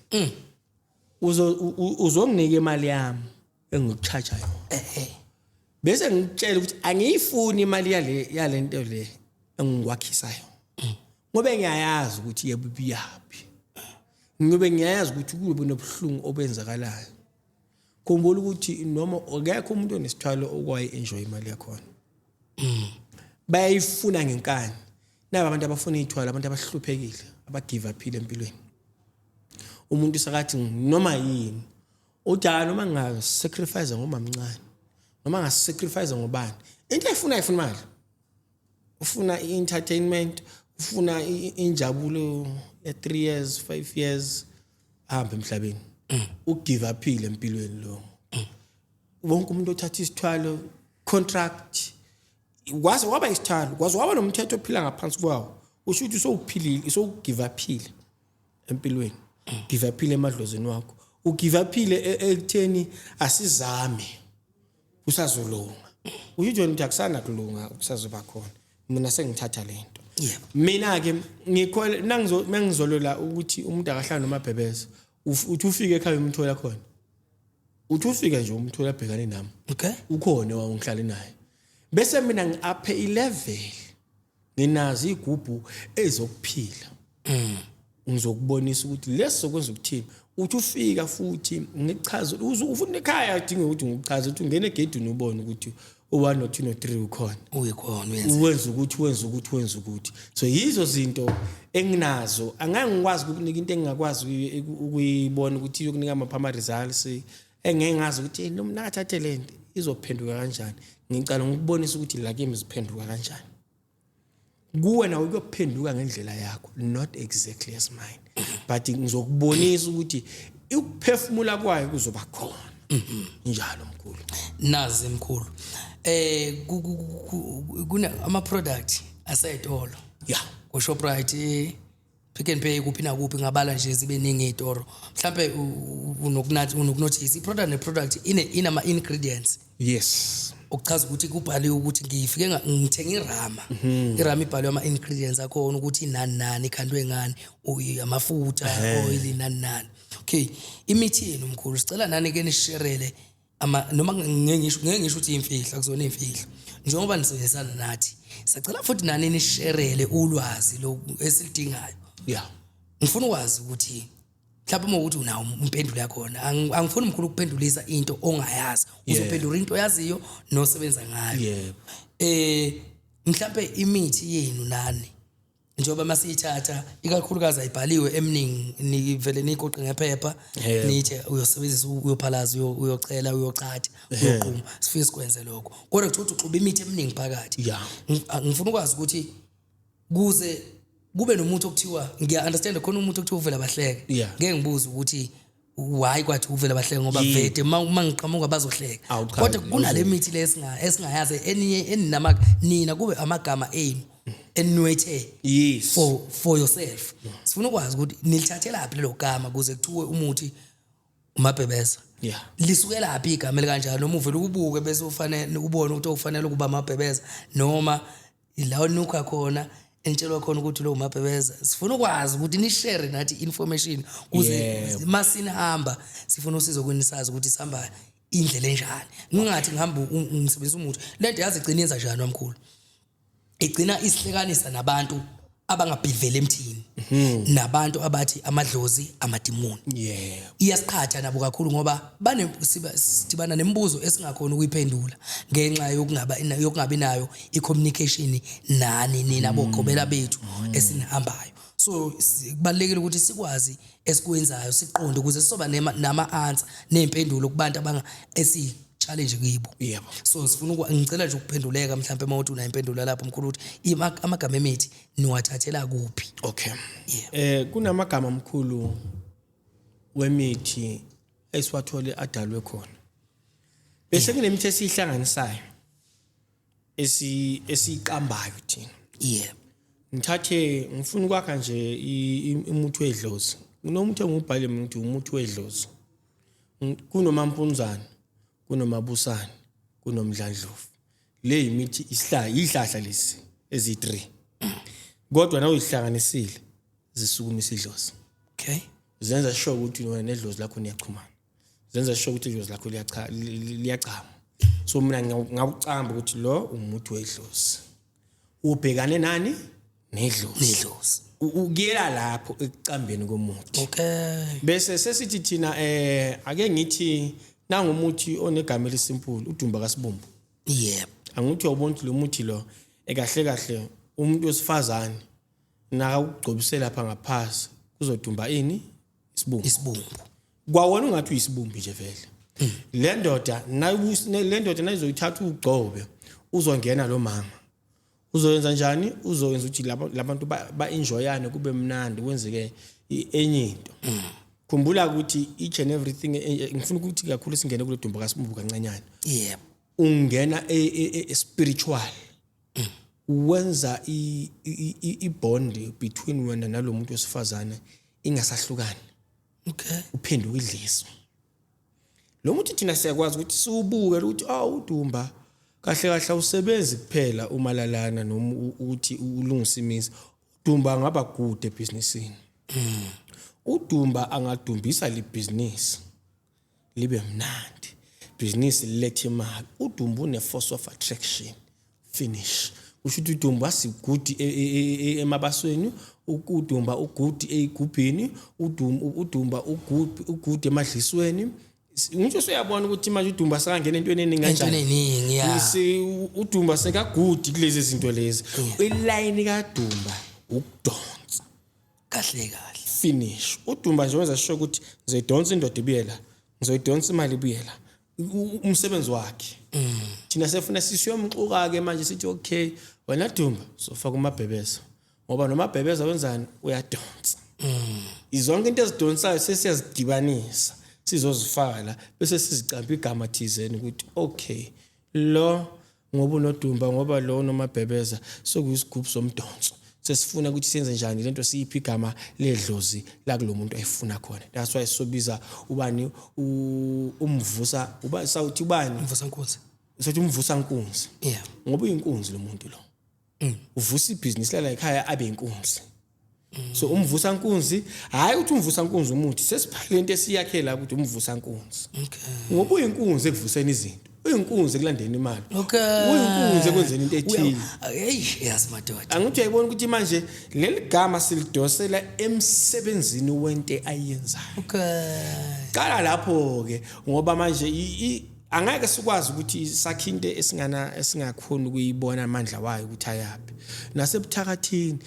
uzonginika imali yami engikuchaja yona, bese ngikutshela ukuthi angiyifuni imali yale nto le engikwakhisa yona, ngoba ngiyayazi ukuthi yebo ibiyaphi, ngoba ngiyayazi ukuthi kube nobuhlungu obenzakalayo. Khumbula ukuthi noma akekho umuntu onesithwalo okwayi enjoy imali yakhona, bayayifuna ngenkani. Naba abantu abafuna iy'thwalo, abantu abahluphekile, abagive uphile empilweni. Umuntu sakathi noma yini uthi, "Hayi, noma ngingasacrifice ngomamncane, noma ngasacrifice ngobani." Into ayifuna, ayifuna imali, ufuna i-entertainment, ufuna injabulo ya 3 years, 5 years, ahambe emhlabeni. Ugive uphile empilweni lo. Wonke umuntu othatha isithwalo, contract, kwaze waba isithwalo, kwaze waba nomthetho ophila ngaphansi kwawo, usho ukuthi usowuphilile, usowugive uphile empilweni, give uphile emadlozini wakho, ugive uphile ekutheni asizame kusazolunga. Usho ukuthi wena uthi akusana kulunga kusazoba khona, mina sengithatha lento. Mina ke ngikhole nangizo mangizolola ukuthi umuntu akahlala nomabhebeza, uthi ufike ekhaya umthola khona, uthi ufike nje umthola abhekane nami. Ukhona wawungihlale naye, bese mina ngi-aphe ilevel, nginazo igubhu ezokuphila, ngizokubonisa ukuthi lesi sokwenza ukuthini. Uthi ufika futhi ngichaze, ufuna ekhaya adinge ukuthi ngikuchaze, ukuthi ungene egedini ubone ukuthi u-1 no-2 no-3 ukhona. Uyikhona, uyenza. Wenza ukuthi, wenza ukuthi, wenza ukuthi. So yizo zinto enginazo. Angeke ngikwazi ukukunika into engingakwazi ukuyibona ukuthi iyokunika amaphi ama-results, engeke ngazi ukuthi, "Eh, noma nakathathe le nto izophenduka kanjani." Ngicala ngokubonisa ukuthi la kimi ziphenduka kanjani, kuwe nawe kuyophenduka ngendlela yakho, not exactly as mine, but ngizokubonisa ukuthi ukuphefumula kwayo kuzoba khona njalo, mkhulu. Nazi mkhulu, kuna ama product aseyitolo ku Shoprite, Pick n Pay, kuphi nakuphi, ngabala nje zibe ningi izitoro. Mhlambe unokunothisa i-product ne-product inama ingredients, okuchaza ukuthi kubhaliwe ukuthi ngifike ngithenga irama, irama ibhaliwe ama-ingredients akhona ukuthi nani nani, ikhandwe ngani, amafutha, oil, nani nani. Okay, imithi yenu mkhulu, sicela nani ke nisherele ama, noma ngeke ngisho ukuthi imfihlo, akuzona imfihlo, njengoba nisebenzisana nathi, sacela futhi nani nisherele ulwazi esilidingayo. Ngifuna ukwazi ukuthi mhlawumbe uma ukuthi unawo impendulo yakhona. Angifuni mkhulu ukuphendulisa into ongayazi. Uzophendula into oyaziyo nosebenza ngayo. Mhlawumbe imithi yenu nani, njengoba masiyithatha ikakhulukazi ayibhaliwe eminingi, nivele niyigoqe ngephepha, nithi uyosebenzisa, uyophalaza, uyochela, uyochatha, uyoqhuma, sifike sikwenze lokho, kodwa kuthiwa ukuthi uxuba imithi eminingi phakathi. Ngifuna ukwazi ukuthi kuze kube nomuthi okuthiwa, ngiya understand khona umuthi okuthiwa uvela bahleke. Ngeke ngibuze ukuthi why kwathi uvela bahleke, ngoba vele uma ngiqhamuka bazohleka. Awu, cha, Kodwa kunale mithi le esingayazi eninye eninama nina kube amagama enu eninwethe for yourself. Sifuna ukwazi ukuthi nilithathelaphi lelo gama kuze kuthiwe umuthi umabhebeza. Lisukela phi igama elikanjalo, noma uvela ukubuke bese ufanele ubone ukuthi okufanele ukuba amabhebeza, noma la onukha khona enitshelwa khona ukuthi lo umabhebeza? Sifuna ukwazi ukuthi nishare nathi information kuze masinihamba sifuna usizo kunisazi ukuthi sihamba indlela enjani, ngingathi ngihamba ngisebenzisa umuthi, lento yazi igcina yenza njani wamkhulu, igcina isihlekanisa nabantu abangabhivele emthini. Nabantu abathi amadlozi amadimoni. Iyasiqhatha nabo kakhulu ngoba bane sidibana nemibuzo esingakhona ukuyiphendula ngenxa yokungabi nayo i-communication nani nina bogobela bethu esinihambayo. So kubalulekile ukuthi sikwazi esikwenzayo, siqonde ukuze sizoba nama-answer ney'mpendulo kubantu abanga esi-challenge kibo. So sifuna ngicela nje ukuphenduleka mhlawumbe uma uthi unayo impendulo lapho mkhulu, ukuthi amagama emithi niwathathela kuphi? Okay. Kunamagama omkhulu wemithi esiwathole adalwe khona. Bese kunemithi esihlanganisayo esiqambayo thina. Ngithathe, ngifuna ukwakha nje umuthi wedlozi. Kunomuthi engubhale mina ukuthi umuthi wedlozi. Kunomampunzana, kunomabusane, kunomdlandlovu. Le imithi isihlahla, ihlahla lesi ezi3. Kodwa na uyihlanganisile zisukumisa idlozi. Zenza sure ukuthi wena nedlozi lakho niyachumana. Zenza sure ukuthi idlozi lakho liyachama. So mina ngawucamba ukuthi lo umuthi wedlozi. Ubhekane nani? Nedlozi. Nedlozi. Ukuyela lapho ekucambeni komuthi. Bese sesithi thina ake ngithi nangumuthi onegama elisimple, udumba kaSibumbu. Angithi uyawubona ukuthi lo muthi lo ekahle kahle umuntu wesifazane nakakugcobise lapha ngaphasi kuzodumba ini? Isibumbu. Isibumbu. Kwawona ungathi uyisibumbu nje vele. Le ndoda le ndoda nayizoyithatha ugcobe, uzongena lo mama. Uzoyenza njani? Uzoyenza ukuthi labantu ba-enjoyane, kube mnandi, kwenzeke enye into. Khumbula ukuthi each and everything, ngifuna ukuthi kakhulu singene kule dumba kaSibumbu kancanyana. Ungena spiritual. Wenza i-bond between wena nalomuntu wesifazane ingasahlukani. Uphenduka idliso. Lo muntu thina siyakwazi ukuthi siwubuke ukuthi udumba kahle kahle awusebenzi kuphela uma lalana noma ukuthi ulungise imizi. Udumba angaba good ebhizinisini. Udumba angadumbisa libhizinisi libe mnandi. Business lilethe imali. Udumba une force of attraction. Finish. Kusho ukuthi udumba sigudi emabasweni, udumba ugudi eyigubhini, udumba ugudi emadlisweni. Ngisho usuyabona ukuthi manje udumba sekangena entweni eningi kanjani. Entweni eningi, ya. Udumba sekagudi kulezi zinto lezi. Ilayini kadumba ukudonsa. Kahle kahle. Finish. Udumba nje wenza sure ukuthi ngizoyidonsa indoda ibuyela, ngizoyidonsa imali ibuyela. Umsebenzi wakhe. Thina sefuna sisiyomxuka ke manje sithi okay, wena Dumba sofaka umabhebeza. Ngoba nomabhebeza wenzani? Uyadonsa. Izonke into ezidonsayo sesiyazidibanisa, sizozifaka la bese sizicampa igama thizeni ukuthi okay, lo ngoba unodumba, ngoba lo nomabhebeza sekuyisigubhu somdonso. Sesifuna ukuthi senze njani lento, siyiphi igama ledlozi la kulomuntu ayifuna khona. That's why sobiza ubani umvusa, uba sawuthi ubani? Umvusa nkunzi. Sothi umvusa nkunzi. Ngoba uyinkunzi lo muntu lo. Uvusa ibhizinisi la ekhaya abe inkunzi. So umvusa nkunzi, hayi ukuthi umvusa nkunzi umuthi, sesiphale into esiyakhe la ukuthi umvusa nkunzi. Ngoba uyinkunzi ekuvuseni izinto. Uyinkunzi ekulandeni imali. Uyinkunzi ekwenzeni into ethile. Hey, yazi madoda. Angithi uyayibona ukuthi manje leli gama silidosela emsebenzini wento ayenzayo. Qala lapho ke ngoba manje angeke sikwazi ukuthi sakhe into esingakhoni ukuyibona amandla wayo ukuthi ayapi. Nasebuthakathini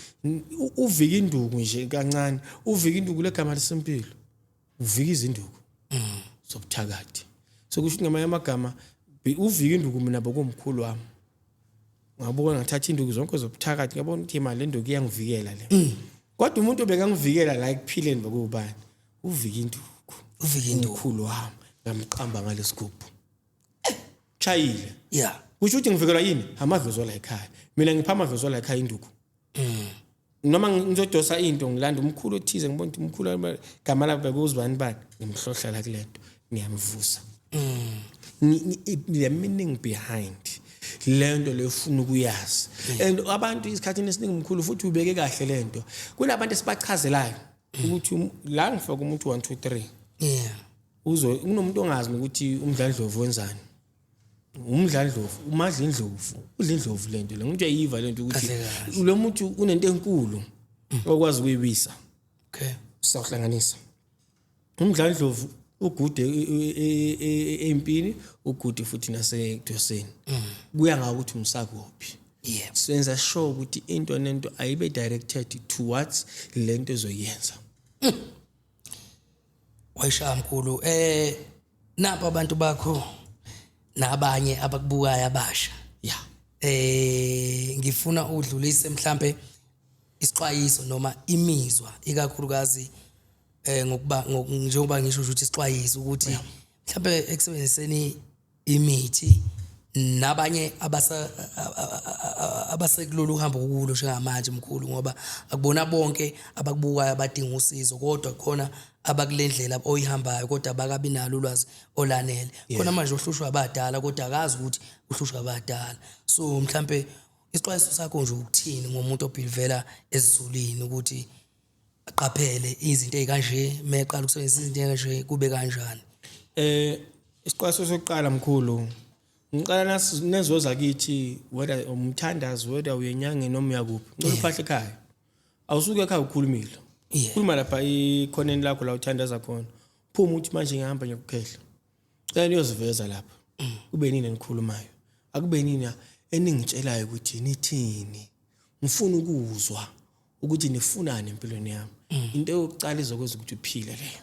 uvika induku nje kancane, uvika induku legama lesempilo. Uvika izinduku zobuthakathi. So kusho ngamanye amagama uvika induku mina bokumkhulu wami. Ngabona ngathatha induku zonke zobuthakathi, ngabona ukuthi imali le nduku iyangivikela le. Kodwa umuntu obekangivikela la ekuphileni bekubani? Uvika induku. Uvika induku. Umkhulu wami ngamqamba ngalesigubhu. Chayile. Kusho ukuthi ngivikelwa yini? Amadlozi la ekhaya. Mina ngipha amadlozi la ekhaya induku. Noma ngizodosa into ngilanda umkhulu othize, ngibona ukuthi umkhulu gama lakhe bekuzibani bani, ngimhlohla la kulento, ngiyamvusa. The meaning behind lento leyo ufuna ukuyazi. And abantu isikhathini esiningi mkhulu futhi ubeke kahle lento. Kunabantu esibachazelayo ukuthi la ngifaka umuntu 1 2 3. Uzo kunomuntu ongazi ukuthi umdlandlovu wenzani. Umdlandlovu, umadla indlovu, udla indlovu lento le. Umuntu uyayiva lento ukuthi Kahle kahle. lo muntu unento enkulu. Okwazi ukuyiwisa. Okay. Sawuhlanganisa. Umdlandlovu ugude empini, ugude futhi nasekudoseni. Kuya ngakuthi umsakuphi. Senza sure ukuthi into nento ayibe directed towards lento ezoyenza. Wayishaya mkhulu. Napa abantu bakho nabanye abakubukayo abasha. Ngifuna udlulise mhlambe isixwayiso noma imizwa ikakhulukazi ngokuba njengoba ngisho ukuthi isixwayiso ukuthi mhlambe ekusebenziseni imithi nabanye abasekulolu uhambo kulo njengamanje mkhulu, ngoba akubona bonke abakubukayo abadinga usizo, kodwa khona abakulendlela oyihambayo kodwa abakabi nalo ulwazi olanele. Khona manje ohlushwa abadala kodwa akazi ukuthi uhlushwa abadala. So mhlambe isixwayiso sakho nje ukuthini ngomuntu obhilivela esizulwini ukuthi aqaphele izinto ezikanje meqala ukusebenzisa izinto ezikanje kube kanjani? Isixwayiso sokuqala mkhulu, ngiqala nezoza kithi, whether umthandazi, whether uyenyangeni noma uyakuphi, ngicela uphahle ekhaya. Awusuke ekhaya ukhulumile. Khuluma lapha ikhoneni lakho la uthandaza khona. Phuma uthi manje ngihamba ngiyokukhehla. Cela niyoziveza lapha. Kube nini enikhulumayo? Akube nini eningitshelayo ukuthi nithini? Ngifuna ukuzwa ukuthi nifunani empilweni yami. Into yokuqala izokwenza ukuthi uphile leyo.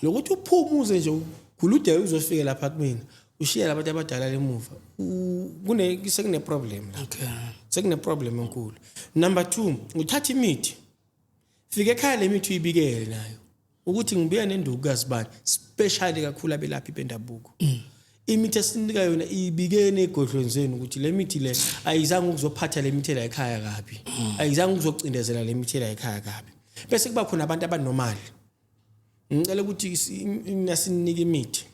Lokuthi uphumuze nje ugulude uzofika lapha kumina, ushiye labantu abadala lemuva. Kune sekune problem la. Sekune problem enkulu. Number 2, uthatha imithi. Fika ekhaya le mithi uyibikele nayo ukuthi ngibuya nenduku kazibani, especially kakhulu abelaphi bendabuko. Imithi esinika yona ibikene egodlweni zenu ukuthi le mithi le ayizange ukuzophatha le mithi la ekhaya kabi. Ayizange ukuzocindezela le mithi la ekhaya kabi. Bese kuba khona abantu abanormal. Ngicela ukuthi nasinike imithi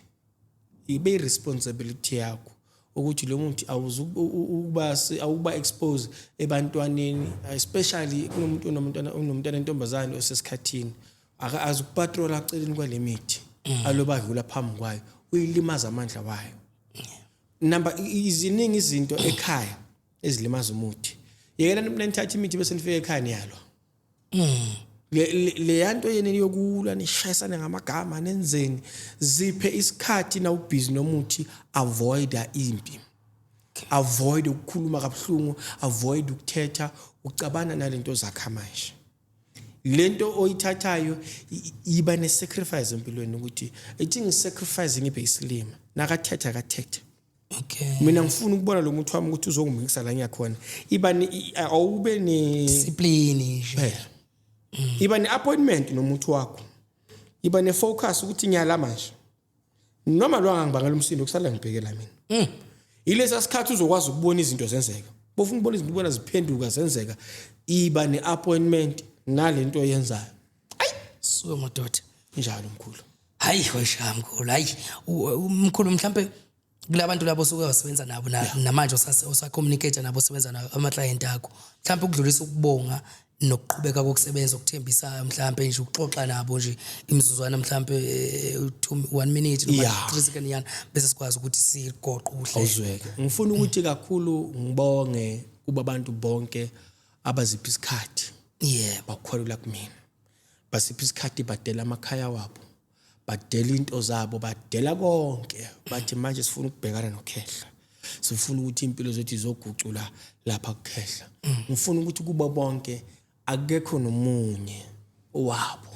ibe responsibility yakho ukuthi lo muntu awuzukuba awuba expose ebantwaneni, especially kunomuntu onomntwana onomntwana entombazane osesikhathini akazi ukupatrola aceleni kwale mithi alobadlula phambi kwayo, uyilimaza amandla wayo. Number iziningi izinto ekhaya ezilimaza umuthi. Yekela nithatha imithi bese nifike ekhaya niyalwa. Le yanto yeni yokulwa nishayisane ngamagama nenzeni, ziphe isikhathi na ubhizi nomuthi, avoid impi, avoid ukukhuluma kabuhlungu, avoid ukuthetha, ucabana nalento zakha manje. Lento oyithathayo iba ne sacrifice empilweni ukuthi ithi ngisacrifice ngibe isilima nakathetha akathethe. Mina ngifuna ukubona lo muntu wami ukuthi uzongimikisa la ngiyakhona. Iba awube ne discipline nje. Phela. Iba ne appointment nomuntu wakho. Iba ne focus ukuthi ngiyala manje. Noma lo angangibangela umsindo kusala ngibhekela mina. Ilesa sikhathi uzokwazi ukubona izinto zenzeka. Bofuna ukubona izinto ubona ziphenduka zenzeka. Iba ne appointment nalento oyenzayo. Ayi, suka madoda. Njalo mkhulu. Hayi weshaya mkhulu, hayi mkhulu mhlambe kulabantu labo osuke wasebenza nabo namanje usacommunicate nabo osebenza nabo ama client akho, mhlambe ukudlulisa ukubonga nokuqhubeka kokusebenza okuthembisayo, mhlambe nje ukuxoxa nabo nje imizuzwana mhlambe 1 minute noma 3 second yana, bese sikwazi ukuthi sigoqe uhlelo. Awuzweke. Ngifuna ukuthi kakhulu ngibonge kuba abantu bonke abazipha isikhathi. Bakholelwa kumina. Basipha isikhathi, badela amakhaya wabo, badela into zabo, badela konke, bathi manje sifuna ukubhekana nokhehla, sifuna ukuthi impilo zethu izogucula lapha kukhehla. Ngifuna ukuthi kubo bonke akekho nomunye owabo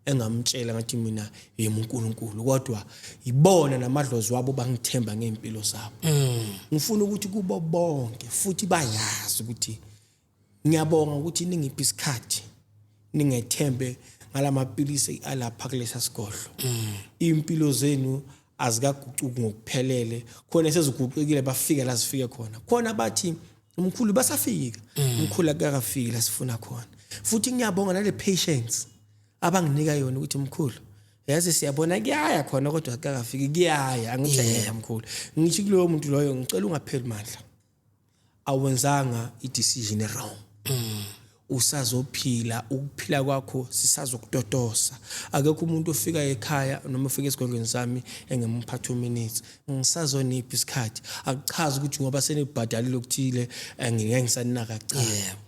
engamtshela ngathi mina yimi uNkulunkulu, kodwa ibona namadlozi wabo bangithemba ngeimpilo zabo. Ngifuna ukuthi kubo bonke futhi bayazi ukuthi ngiyabonga ukuthi ningiphe isikhathi ningethembe ngalamapilisi alapha kulesa sigodlo. Impilo zenu azikaguquki ngokuphelele, khona seziguqukile bafike la sifike khona. Khona bathi umkhulu basafika, umkhulu akakafiki la sifuna khona. Futhi ngiyabonga nale patience abanginika yona ukuthi mkhulu yazi siyabona kuyaya khona kodwa akakafiki kuyaya, angijayela mkhulu. Ngithi kuloyo muntu loyo ngicela ungapheli mandla, awenzanga i-decision wrong. Usazophila, ukuphila kwakho sisazokutotosa. Akekho umuntu ofika ekhaya noma ofika esigodlweni sami engemupha 2 minutes. Ngisazonipha isikhathi. Akuchazi ukuthi ngoba senibhadalile okuthile ngeke ngisaninaka, cha.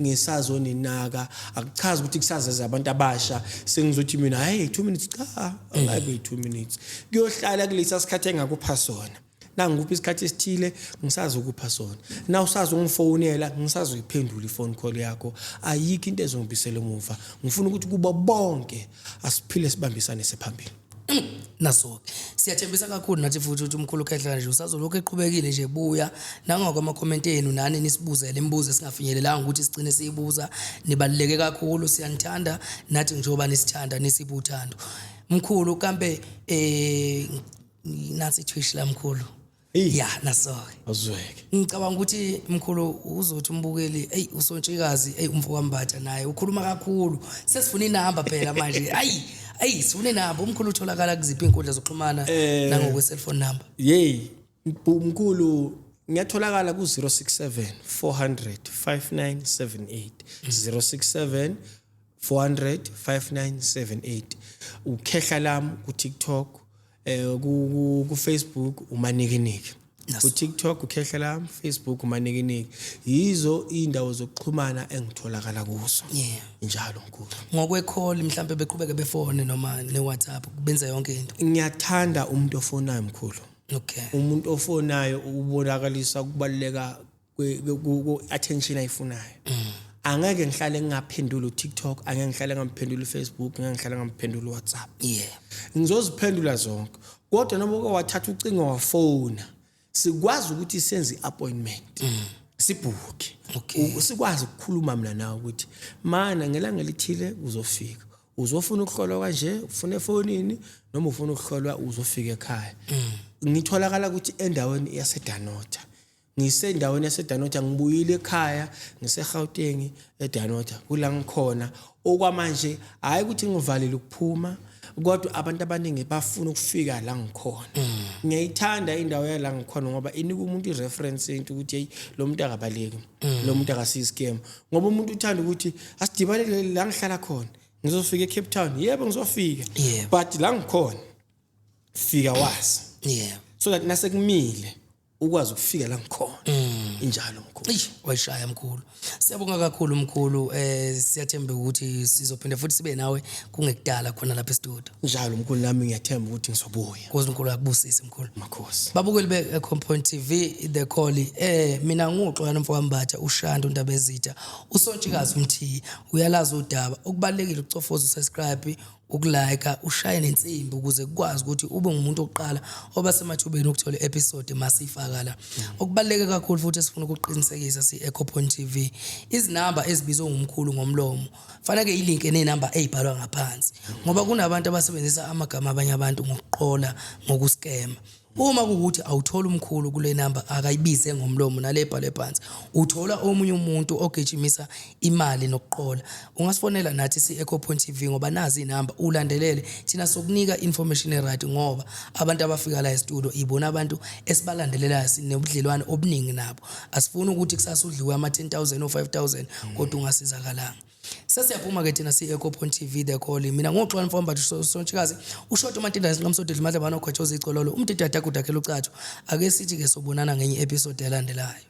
Ngisazoninaka. Akuchazi ukuthi kusazeza abantu abasha sengizothi mina hey, 2 minutes, cha, angabe 2 minutes. Kuyohlala kulesa sikhathi engakupha sona. Nangikuphi isikhathi esithile ngisazokupha sona. Na usazongifonela, ngisazoyiphendula ifone call yakho. Ayikho into ezongibisela emuva. Ngifuna ukuthi kubo bonke asiphile, sibambisane sephambili. Naso-ke siyathembisa kakhulu nathi futhi ukuthi umkhulu Khehla nje usazolokhu eqhubekile nje buya nangokwamakhomenti enu, nani nisibuzele imibuzo esingafinyelelanga ukuthi sigcine siyibuza. Nibaluleke kakhulu, siyanithanda nathi njengoba nisithanda, nisiphe uthando. Mkhulu, kambe nansi ithwishi la, mkhulu. Eyi. Ya, naso-ke. Azweke. Ngicabanga ukuthi mkhulu uzothi umbukeli, eyi, usontshikazi, eyi, umfo kaMbatha naye ukhuluma kakhulu, sesifuna inamba phela manje. Ayi ayi, sifuna inamba. Umkhulu utholakala kuziphi iy'nkundla zokuxhumana nangokwe-cellphone number? Yey, mkhulu ngiyatholakala ku 067 400 5978, 067 400 5978. Ukhehla lami ku TikTok, ku Facebook uManikiniki. Naso. Ku TikTok ukhehla lami, Facebook uManikiniki. Yizo indawo zokuxhumana engitholakala kuzo. Njalo, mkhulu. Ngokwe-call mhlambe beqhubeke befone noma ne-WhatsApp, benza yonke into? Ngiyathanda umuntu ofonayo, mkhulu. Umuntu ofonayo ubonakalisa ukubaluleka ku-attention ayifunayo. Angeke ngihlale ngingaphenduli uTikTok, angeke ngihlale ngamphendula uFacebook, angeke ngihlale ngamphendula uWhatsApp. Ngizoziphendula zonke, kodwa noma uke wathatha ucingo wafona, sikwazi ukuthi senze i-appointment, sibhukhe. Sikwazi ukukhuluma mina nawe ukuthi mana ngelanga elithile uzofika, uzofuna ukuhlolwa kanje, ufuna efonini noma ufuna ukuhlolwa uzofika ekhaya. Ngitholakala ukuthi endaweni yaseDanota, ngisendaweni yaseDanota, ngibuyile ekhaya, ngiseGauteng eDanota, kula ngikhona okwamanje. Hayi ukuthi ngivalile ukuphuma, kodwa abantu abaningi bafuna ukufika la ngikhona. Ngiyayithanda indawo yala ngikhona ngoba inika umuntu i-reference into ukuthi hey, lo muntu akabaleki, lo muntu akasiyi-scam, ngoba umuntu uthanda ukuthi asidibanele la ngihlala khona. Ngizofika eCape Town, yebo, ngizofika, but la ngikhona fika wazi so that nasekumile ukwazi ukufika la ngikhona. Injalo, mkhulu. Eish, wayishaya mkhulu. Siyabonga kakhulu mkhulu. Siyathemba ukuthi sizophinde futhi sibe nawe kungekudala khona lapha e-studio. Njalo mkhulu, nami ngiyathemba ukuthi ngizobuya. Nkosi mkhulu akubusise, mkhulu. Makhosi. Babukeli be-Compoint TV, The Call, mina nguXolani mfo kaMbatha, uShandu Ndabezitha, usontshikazi umthiyi, uyalazi udaba. Okubalekile ukucofoza usubscribe, ukulike, ushaye nensimbi ukuze kukwazi ukuthi ube ngumuntu oqala oba semathubeni ukuthola i-episode masifaka la. Okubaluleke kakhulu futhi esifuna ukuqinisekisa si-Echo Point TV, izinamba ezibizwe ngumkhulu ngomlomo faneke ilink enenamba eyibhalwa ngaphansi, ngoba kunabantu abasebenzisa amagama abanye abantu ngokuqola, ngokuskema. Uma kuwukuthi awutholi umkhulu kule namba akayibize ngomlomo nale ebhalwe phansi, uthola omunye umuntu ogijimisa imali nokuqola. Ungasifonela nathi si-Echo Point TV ngoba nazi iy'namba, ulandelele thina, sokunika information e-right, ngoba abantu abafika la e-studio ibona abantu esibalandelelayo, sinobudlelwane obuningi nabo. Asifuni ukuthi kusasa udliwe ama-10 000 o-5 000 kodwa ungasizakalanga. Sesiyaphuma-ke thina si-Echo Point TV, The Call. Mina nguXolani Mfombathu, Sontshikazi, ushoti uMantindane, sinqamsodidla uMadlabana, ogwatshoza icololo, umdidi adakudakhela ucatho. Ake sithi-ke sobonana ngenye i-episode elandelayo.